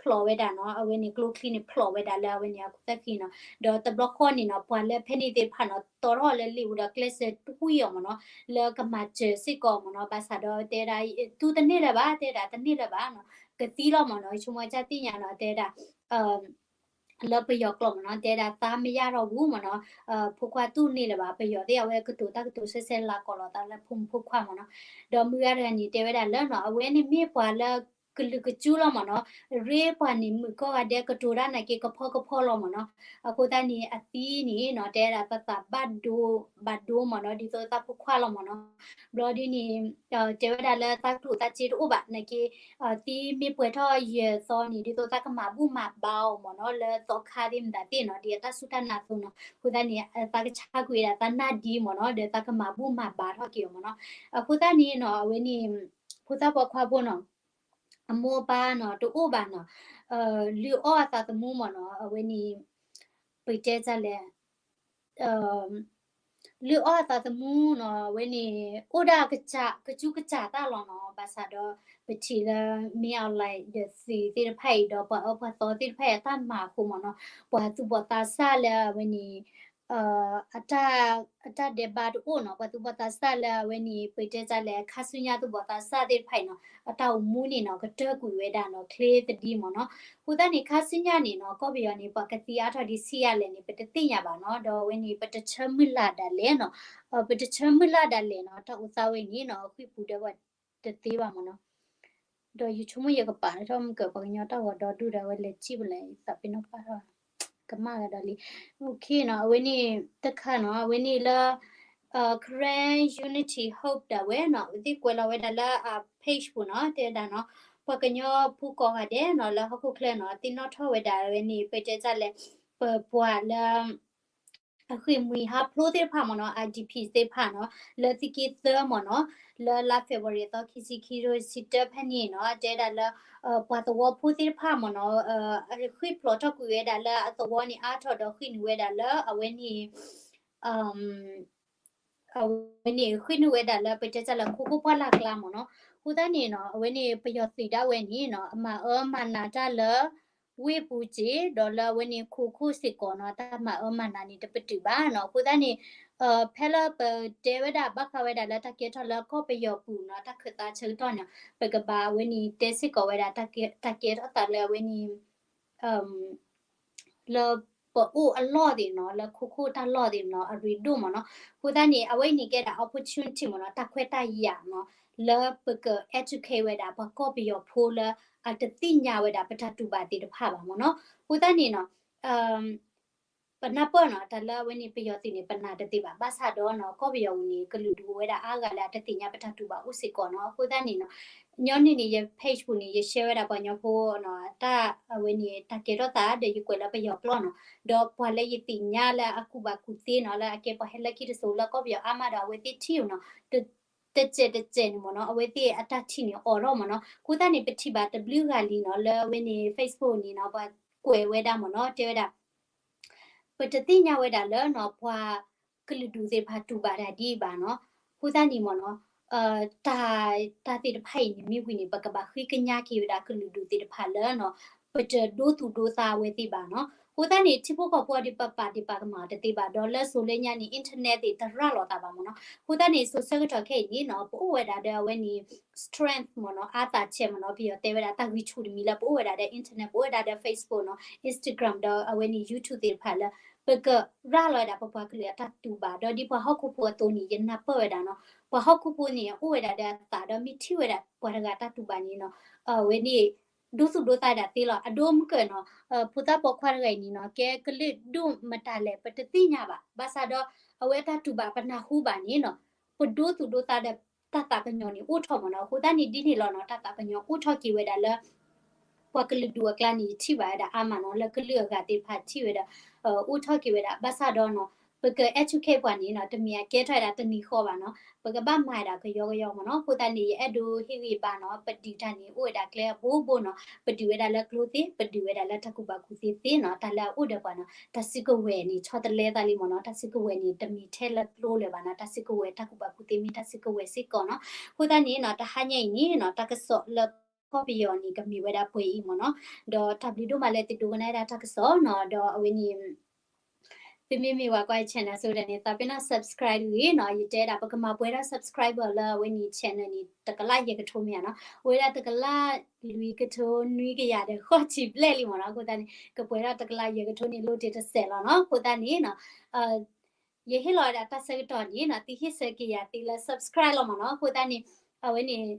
ဖျိးဝဲဒၣ်နီၤ အဝဲန့ၣ်ကျိချံန့ၣ် ဖျိးဝဲဒၣ်လၢအဝဲန့ၣ်အခိၣ်သၣ်ဃံနီၤ ဒီးတဘျီဃီန့ၣ်နီၤ ပှၤလၢဖဲန့ၣ်သ့ၣ်တဖၣ်နီၤ တီထီၣ်လၢလံာ်ပူၤဒီးကျဲးစၢးတွံၢ်အီၤမ့ၢ်နီၤ လၢကမၤစၢၤစ့ၢ်ကီးမ့ၢ်နီၤ ဘၣ်ဆၣ်ဒီးတဲဒၣ် သူတန့ၢ်လၢၤဘၣ် တဲဒၣ်တန့ၢ်လၢၤဘၣ်နီၤ ကသံလီၤမ့ၢ်နီၤ ဆိကမိၣ်ကစၢ်သ့ၣ်ညါနီၤ တဲဒၣ် လၢပယီၤကျိာ်မ့ၢ်နီၤ တဲဒၣ် သားမရတော့ဘူးမ့ၢ်နီၤ ဖိခွါသူၣ်န့ၢ်လၢၤဘၣ် ပယီၤသ့ၣ်အဝဲကတိၤတၢ်ကတိၤဆဲဆဲလၤကီးလီၤသးလၢဖိမုၣ်ဖိခွါမ့ၢ်နီၤ ဒီးမုၢ်ဂၤတဂၤန့ၣ် တဲဝဲဒၣ်လၢနီၤ အဝဲန့ၣ်မ့ၢ်ပှၤလၢကလုာ်ကစူလီၤမ့ၢ်နီၤ ရ့ပှၤန့ၣ်မုၣ်ကီၢ်ဂၤဒဲးကတိၤတၢ်နာ်က့ကဖီကဖီလီၤမ့ၢ်နီၤ အဃိသတးန့ၣ် အသံန့ၣ်နီၤ တဲဒၣ်ပသးဘၣ်ဒိ ဘၣ်ဒိမ့ၢ်နီၤ ဒ်သိးသးဖိခွါလီၤမ့ၢ်နီၤ ဘျီဒ်န့ၣ် တဲဝဲဒၣ်လၢသးကျိၣ်သးစ့တအိၣ်ဘၣ်နာ်က့ သံမ့ၢ်ပှဲၤထီၣ်ယဲၢ်သီန့ၣ် ဒ်သိးသးကမၤဘူၣ်မၤဘါအီၤမ့ၢ်နီၤ လၢသီခါသ့ၣ်မတၤသ့ၣ်နီၤ ဒ်အတၢ်စူၢ်တၢ်နာ်အသိးနီၤ အဃိသတးန့ၣ် သးကဆါကွံာ်ဝဲဒၣ်သးနၢ်ဒံမ့ၢ်နီၤ ဒီးသးကမၤဘူၣ်မၤဘါထီၣ်က့ၤအီၤမ့ၢ်နီၤ အဃိသတးန့ၣ်နီၤ အဝဲန့ၣ် ဖိသၣ်ပိာ်ခွါဖိနီၤ အမိၢ်အပၢ်နီၤ တအိၣ်ဘၣ်နီၤ လုၢ်အီၣ်အသးသမူမ့ၢ်နီၤ အဝဲန့ၣ် ပတဲတၢ်လဲၣ် လုၢ်အီၣ်အသးသမူနီၤ အဝဲန့ၣ် အိၣ်ဒၣ်ကစၢ် ကစူးကစၢ်တၢ်လီၤနီၤ ဘၣ်ဆၣ်ဒီး ပထံၣ်လၢ မင်းအောင်လှိုင် ဒီးသုးသ့ၣ်တဖၣ်အံၤဒီး ပှၤအၢပှၤသီသ့ၣ်တဖၣ်အံၤအတၢ်မၤအဃိမ့ၢ်နီၤ ပှၤသူၣ်ဘီၣ်သးစၢ်လၢအဝဲန့ၣ် အတၢ်ဒဲးဘးတအိၣ်နီၤ ပှၤသူၣ်ဘီၣ်သးစၢ်လၢအဝဲန့ၣ် ပတဲတၢ်လဲၣ် ခါဆူညါသူၣ်ဘီၣ်သးစၢ်သ့ၣ်တဖၣ်အံၤနီၤ အတၢ်အိၣ်မူန့ၣ်နီၤ ကတၢၢ်ကွံာ်ဝဲဒၣ်နီၤ ချ့သဒံမ့ၢ်နီၤ အဃိသတးန့ၣ် ခါဆူညါန့ၣ်နီၤ ကီၢ်ပယီၤန့ၣ် ပှၤကသံအါထီၣ်ဒံးဆံးယၤလဲၣ်န့ၣ် ပတသ့ၣ်ညါဘၣ်နီၤ ဒီးအဝဲန့ၣ် ပတဆၢမုၢ်လၢ်ဒၣ်လဲာ်နီၤ ပတဆၢမုၢ်လၢ်ဒၣ်လဲာ်နီၤ တၢ်အိၣ်သးဝဲန့ၣ်နီၤ အဃံပူၤဒီးပှၤတသ့ဘၣ်မ့ၢ်နီၤ ဒီးယဆိကမိၣ်ယကပာ်ထီၣ်မုၢ်ကၢၢ်ပှၤကညီတၢ်ဂီၤဒီဒူၣ်ဒီး အဝဲလဲၤစံၣ်ပလဲၤသးပ့ၤနီၣ်ပာ်ထီၣ် ကမၣ်ကဒီးလံ OK နီၤ အဝဲန့ၣ် တခါနီၤ အဝဲန့ၣ်လၢ Karen Unity Hope ဒၣ်ဝဲနီၤ အဝဲသ့ၣ်ကွဲးလီၤဝဲဒၣ်လၢအ page ပူၤနီၤ တဲဝဲဒၣ်နီၤ ပှၤကညီဖိကိးဂၤဒဲးနီၤ လၢဟီၣ်ခိၣ်ချၢနီၤ သ့ၣ်နီၣ်ထီၣ်ဝဲဒၣ်ဝဲန့ၣ် ပတဲတၢ်လဲၣ် ပပှၤလၢ အဃ့ၢ်မှံဟးဖျိးသ့ၣ်တဖၣ်မ့ၢ်နီၤ IDP သ့ၣ်တဖၣ်နီၤ လၢသုးက့သၢမ့ၢ်နီၤ လၢလါ February အသီခံဆံခံ ခံဆံတၢဖဲန့ၣ်နီၤ တဲဒၣ်လၢ ပှၤသဝီဖိသ့ၣ်တဖၣ်မ့ၢ်နီၤ ဃ့ၢ်ဖျိးထီၣ်ကွံာ်ဝဲဒၣ်လၢအသဝီန့ၣ်အါထီၣ်ဒီး ဃ့ၢ်နုာ်ဝဲဒၣ်လၢအဝဲန့ၣ် အဝဲန့ၣ် ဃ့ၢ်နုာ်ဝဲဒၣ်လၢ ပတဲတၢ်လၢ ခိခိၣ်ပှၢ်လၢ်ကျါမ့ၢ်နီၤ အဃိသတးန့ၣ်နီၤ အဝဲန့ၣ် ပယီၤသုးဒၣ်ဝဲန့ၣ်နီၤ အမၤအၢမၤနးတၢ်လၢ ဝ့ၢ်ပူၤစ့ၢ် ဒီးလၢအဝဲန့ၣ် ခိခိၣ်စ့ၢ်ကီးနီၤ တၢ်မၤအၢမၤနးန့ၣ် တပတုာ်ဘၣ်နီၤ အဃိသတးန့ၣ် ဖဲလၢပတဲဝဲဒၣ် ဘၣ်ဃးဝဲဒၣ်လၢ တၢ်ကဲထီၣ်လၢကီၢ်ပယီၤပူၤနီၤ တၢ်ခၢၣ်သးဆၢကတီၢ်န့ၣ် ပကဘၣ်အဝဲန့ၣ် တဲစ့ၢ်ကီးဝဲဒၣ် တၢ်ကဲထီၣ်သးလၢအဝဲန့ၣ် လၢပအိၣ်အလီၢ်သ့ၣ်နီၤ လၢခိခိၣ်တၢ်လီၢ်သ့ၣ်နီၤ အရ့ဒိၣ်မ့ၢ်နီၤ အဃိသတးန့ၣ် အဝဲအံၤန့ၣ်ကဲဒၣ် opportunity မ့ၢ်နီၤ တၢ်ခွဲးတၢ်ယာ်နီၤ လၢပက educate ဝဲဒၣ် ပှၤကီၢ်ပယီၤဖိလၢ အတသ့ၣ်ညါဝဲဒၣ်ပတၢ်တူၢ်ဘၣ်သ့ၣ်တဖၣ်ဘၣ်မ့ၢ်နီၤ အဃိသတးန့ၣ်နီၤ ပနၢ်ပၢၢ်နီၤ တၢ်လၢအဝဲန့ၣ် ပယီၤသုးန့ၣ် ပနာ်တသ့ဘၣ် ဘၣ်ဆၣ်ဒီးနီၤ ကီၢ်ပယီၤပူၤန့ၣ် ကလုာ်ဒူၣ်ဝဲဒၣ်အါဂၤလၢအတသ့ၣ်ညါပတၢ်တူၢ်ဘၣ်အိၣ်စ့ၢ်ကီးနီၤ အဃိသတးန့ၣ်နီၤ ညီနုၢ်န့ၣ် ယ page ပူၤန့ၣ် ယ share ဝဲဒၣ်ပှၤကညီဖိနီၤ တၢ်အဝဲန့ၣ် တၢ်ကဲထီၣ်သးဒီး ယကွဲးလၢပယီၤကျိာ်နီၤ ဒီးပှၤလၢယသ့ၣ်ညါလၢအကူၣ်ဘၣ်ကူၣ်သ့နီၤ လၢအကဲပှၤဟဲလၢခံတစိၤလၢကီၢ်ပယီၤအါမးဒီး အဝဲသ့ၣ်ထံၣ်အီၤနီၤ တစဲးတစဲးန့ၣ်မ့ၢ်နီၤ အဝဲသ့ၣ်အတၢ်ထံၣ်န့ၣ်အိးထီၣ်မ့ၢ်နီၤ အဃိသတးန့ၣ် ပထံၣ်ဘၣ်တဘျုးဂၤလံနီၤ လၢအဝဲန့ၣ် Facebook န့ၣ်နီၤ ပှၤကွဲးဝဲဒၣ်မ့ၢ်နီၤ တဲဝဲဒၣ် ပတသ့ၣ်ညါဝဲဒၣ်လၢနီၤ ပှၤကလုာ်ဒူၣ်သ့ၣ်တဖၣ်တူၢ်ဘၣ်တၢ်ဒ်အံၤဘၣ်နီၤ အဃိသတးန့ၣ်မ့ၢ်နီၤ တၢ် တၢ်သ့ၣ်တဖၣ်အံၤန့ၣ် မ့ၢ်ဝံၤန့ၣ် ပကဘၣ်ဃ့ကညးက့ၤဝဲဒၣ်ကလုာ်ဒူၣ်သ့ၣ်တဖၣ်လၢနီၤ ပတဒိသူၣ်ဒိသးအဝဲသ့ၣ်ဘၣ်နီၤ အဃိသတးန့ၣ် ထံဖိကီၢ်ဖိအံၤဒီး ပပာ်ဒံးပာ်ကမၣ်အီၤတသ့ဘၣ် ဒီးလၢစိၤလၢညါန့ၣ် internet သ့ၣ်တရၤလီၤသးဘၣ်မ့ၢ်နီၤ အဃိသတးန့ၣ် စိၤဆၢကတီၢ်ခဲအံၤန့ၣ်နီၤ ပအိၣ်ဝဲဒၣ်ဒီးအဝဲန့ၣ် strength မ့ၢ်နီၤ အါသးဆဲးမ့ၢ်နီၤ ပယီၤတဲဝဲဒၣ်တၢ်ဂံၢ်ဆူၣ်တမံၤလၢ ပအိၣ်ဝဲဒၣ်ဒီး internet ပအိၣ်ဝဲဒၣ်ဒီး Facebook နီၤ Instagram ဒီးအဝဲန့ၣ် YouTube သ့ၣ်တဖၣ်လၢ ပကရၤလီၤဝဲဒၣ်ပပှၤကလုာ်အတၢ်တူၢ်ဘၣ် ဒီးဒ်ပှၤဟီၣ်ခိၣ်ဖိအသိးန့ၣ် ယနၢ်ပၢၢ်ဝဲဒၣ်နီၤ ပှၤဟီၣ်ခိၣ်ဖိန့ၣ် အိၣ်ဝဲဒၣ်ဒီးအသးဒီးမ့ၢ်ထံၣ်ဝဲဒၣ်ပှၤတဂၤတၢ်တူၢ်ဘၣ်န့ၣ်နီၤ အဝဲန့ၣ် ဒိသူၣ်ဒိသးဒၣ်သ့လီၤ အဒိမုၢ်ကၢၢ်နီၤ ဖိသၣ်ပိာ်ခွါတဂၤအံၤန့ၣ်နီၤ ကဲကလုာ်ဒူၣ်မတၤလဲၣ် ပတသ့ၣ်ညါဘၣ် ဘၣ်ဆၣ်ဒီး အဝဲအတၢ်တူၢ်ဘၣ်ပနၢ်ဟူဘၣ်န့ၣ်နီၤ ပဒိသူၣ်ဒိသးဒီးတၢ်သးကညီၤန့ၣ်အိၣ်ထီၣ်မ့ၢ်နီၤ အဃိသတးန့ၣ်ဒ်န့ၣ်လီၤနီၤ တၢ်သးကညီၤအိၣ်ထီၣ်က့ၤဝဲဒၣ်လၢ ပှၤကလုာ်ဒူၣ်အကျါန့ၣ် ယထံၣ်ဘၣ်ဝဲဒၣ်အါမးနီၤ လၢကလုာ်အဂၤသ့ၣ်တဖၣ်ထံၣ်ဝဲဒၣ် အိၣ်ထီၣ်က့ၤဝဲဒၣ် ဘၣ်ဆၣ်ဒီးနီၤ ပက educate ပှၤန့ၣ်နီၤ တမ့ၢ်အကဲထီၣ်ဝဲဒၣ်တနံၤဃီဘၣ်နီၤ ပကဘၣ်မၤဝဲဒၣ်ကယီကယီမ့ၢ်နီၤ အဃိသတးန့ၣ် ယအဲၣ်ဒိးဟ့ၣ်ဂံၢ်ဘါနီၤ ပဒုးတၢ်န့ၣ် အိၣ်ဝဲဒၣ်ကျဲအဘိဘိနီၤ ပဒုးဝဲဒၣ်လၢကျိသ့ ပဒုးဝဲဒၣ်လၢတၢ်ကူၣ်ဘၣ်ကူၣ်သ့သ့နီၤ တၢ်လၢအအိၣ်ဒီးပှၤနီၤ တၢ်စုကဝဲၤန့ၣ် ဆီတလဲသးလံမ့ၢ်နီၤ တၢ်စုကဝဲၤန့ၣ် တမ့ၢ်ထဲလၢကျိလၢၤဘၣ်နီၤ တၢ်စုကဝဲၤတၢ်ကူၣ်ဘၣ်ကူၣ်သ့မ့ၢ်တၢ်စုကဝဲၤစ့ၢ်ကီးနီၤ အဃိသတးန့ၣ်နီၤ တဟါညါအံၤန့ၣ်နီၤ တၢ်ကစီၣ်လၢကီၢ်ပယီၤန့ၣ် ကမ့ၢ်ဝဲဒၣ်ပှဲၤအံၤမ့ၢ်နီၤ ဒီးတၢ်ဘျုးဒိၣ်မးလၢသုဒိကနၣ်ဝဲဒၣ်တၢ်ကစီၣ်နီၤ ဒီးအဝဲန့ၣ် သုမ့မ့ၢ်ဝဲကွၢ် channel ဆိဒီးန့ၣ် သးပ့ၤနီၣ် subscribe ဂ့ၤနီၤ ယတဲဒၣ် ပကမၤပှဲၤထီၣ် subscriber လၢအဝဲန့ၣ် channel န့ၣ် တကလးယဲၢ်ကထိမ့ၢ်ဧါနီၤ အဝဲဒၣ်တကလးလွံၢ်ကထိနွံကယၤဒီးဃိးဆံဘျဲၣ်လံမ့ၢ်နီၤ အဃိသတးန့ၣ် ကပှဲၤထီၣ်တကလးယဲၢ်ကထိန့ၣ် လိၣ်တ့ၢ်တစဲးလီၤနီၤ အဃိသတးန့ၣ်နီၤ ယဟ့ၣ်လီၤဝဲဒၣ်တၢ်ဆၢကတီၢ်န့ၣ်နီၤ သုဟ့ၣ်ဆၢက့ၤယၤသုလၢ subscribe လီၤမ့ၢ်နီၤ အဃိသတးန့ၣ် အဝဲန့ၣ်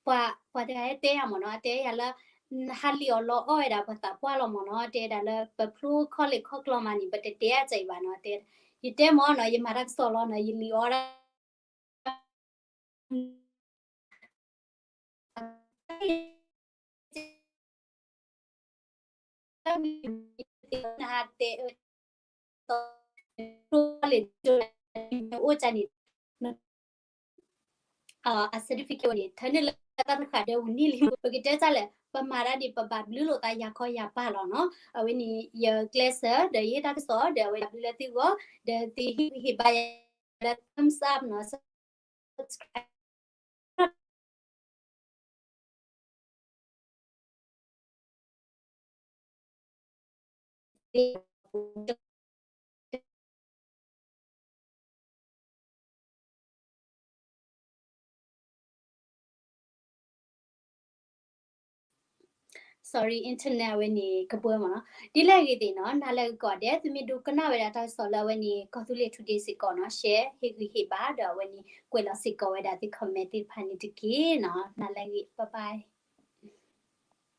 ပှၤ ပှၤတဂၤဟဲတဲယၤမ့ၢ်နီၤ အတဲယၤလၢ နဟးလံၣ်အီၤလီအီၣ်ဝဲဒၣ်ပှၤသးပှၢ်လီၤမ့ၢ်နီၤ တဲဒၣ်လၢပဖျိခီၣ်လ့ၣ်ခီၣ်ကျီမးန့ၣ် ပတတဲအါစၢၤအံၤဘၣ်နီၤ တဲ ယတဲမ့ၢ်နီၤ ယမၤတၢ်ကစီၣ်လီၤနီၤ ယလံၣ်အီၣ်ဒၣ် အိၣ်ကန့ၣ် အ certificate န့ၣ် ထၢန့ၢ်လၢ တၢ်တဃာ်ဒီးဝံၤန့ၣ်လံ ပကတဲတၢ်လဲၣ် ပမၤတၢ်ဒ်ပဘၣ်ဘျုးလိာ်သးယၤခီယၤပၢ်လီၤနီၤ. အဝဲန့ၣ် ယကျဲးစၢး ဒီးယဟ့ၣ်တၢ်ကစီၣ် ဒီးအဝဲဒၣ်ဘျုးလၢသုဂီၢ် ဒီးသုဟ့ၣ်ဂံၢ်ဟ့ၣ်ဘါယၤလၢ thumbs up နီၤ subscribe sorry internet အဝဲန့ၣ် ကပၢမးနီၤ. ဒ်လဲၣ်ဂ့ၤသ့ၣ်နီၤ နၤလၢအဂ့ၤကိးဂၤဒဲး သုမ့ၢ်ဒိကနၣ်ဝဲဒၣ်တၢ်ကစီၣ်လၢအဝဲန့ၣ် ကီၢ်သူလ့ၤ today စ့ၢ်ကီးနီၤ share ဟ့ၣ်ဂံၢ်ဟ့ၣ်ဘါ ဒီးအဝဲန့ၣ် ကွဲးလီၤစ့ၢ်ကီးဝဲဒၣ်သု comment သ့ၣ်တဖၣ်န့ၣ်တက့ၢ်နီၤ. နၤလၢအဂ့ၤ bye bye.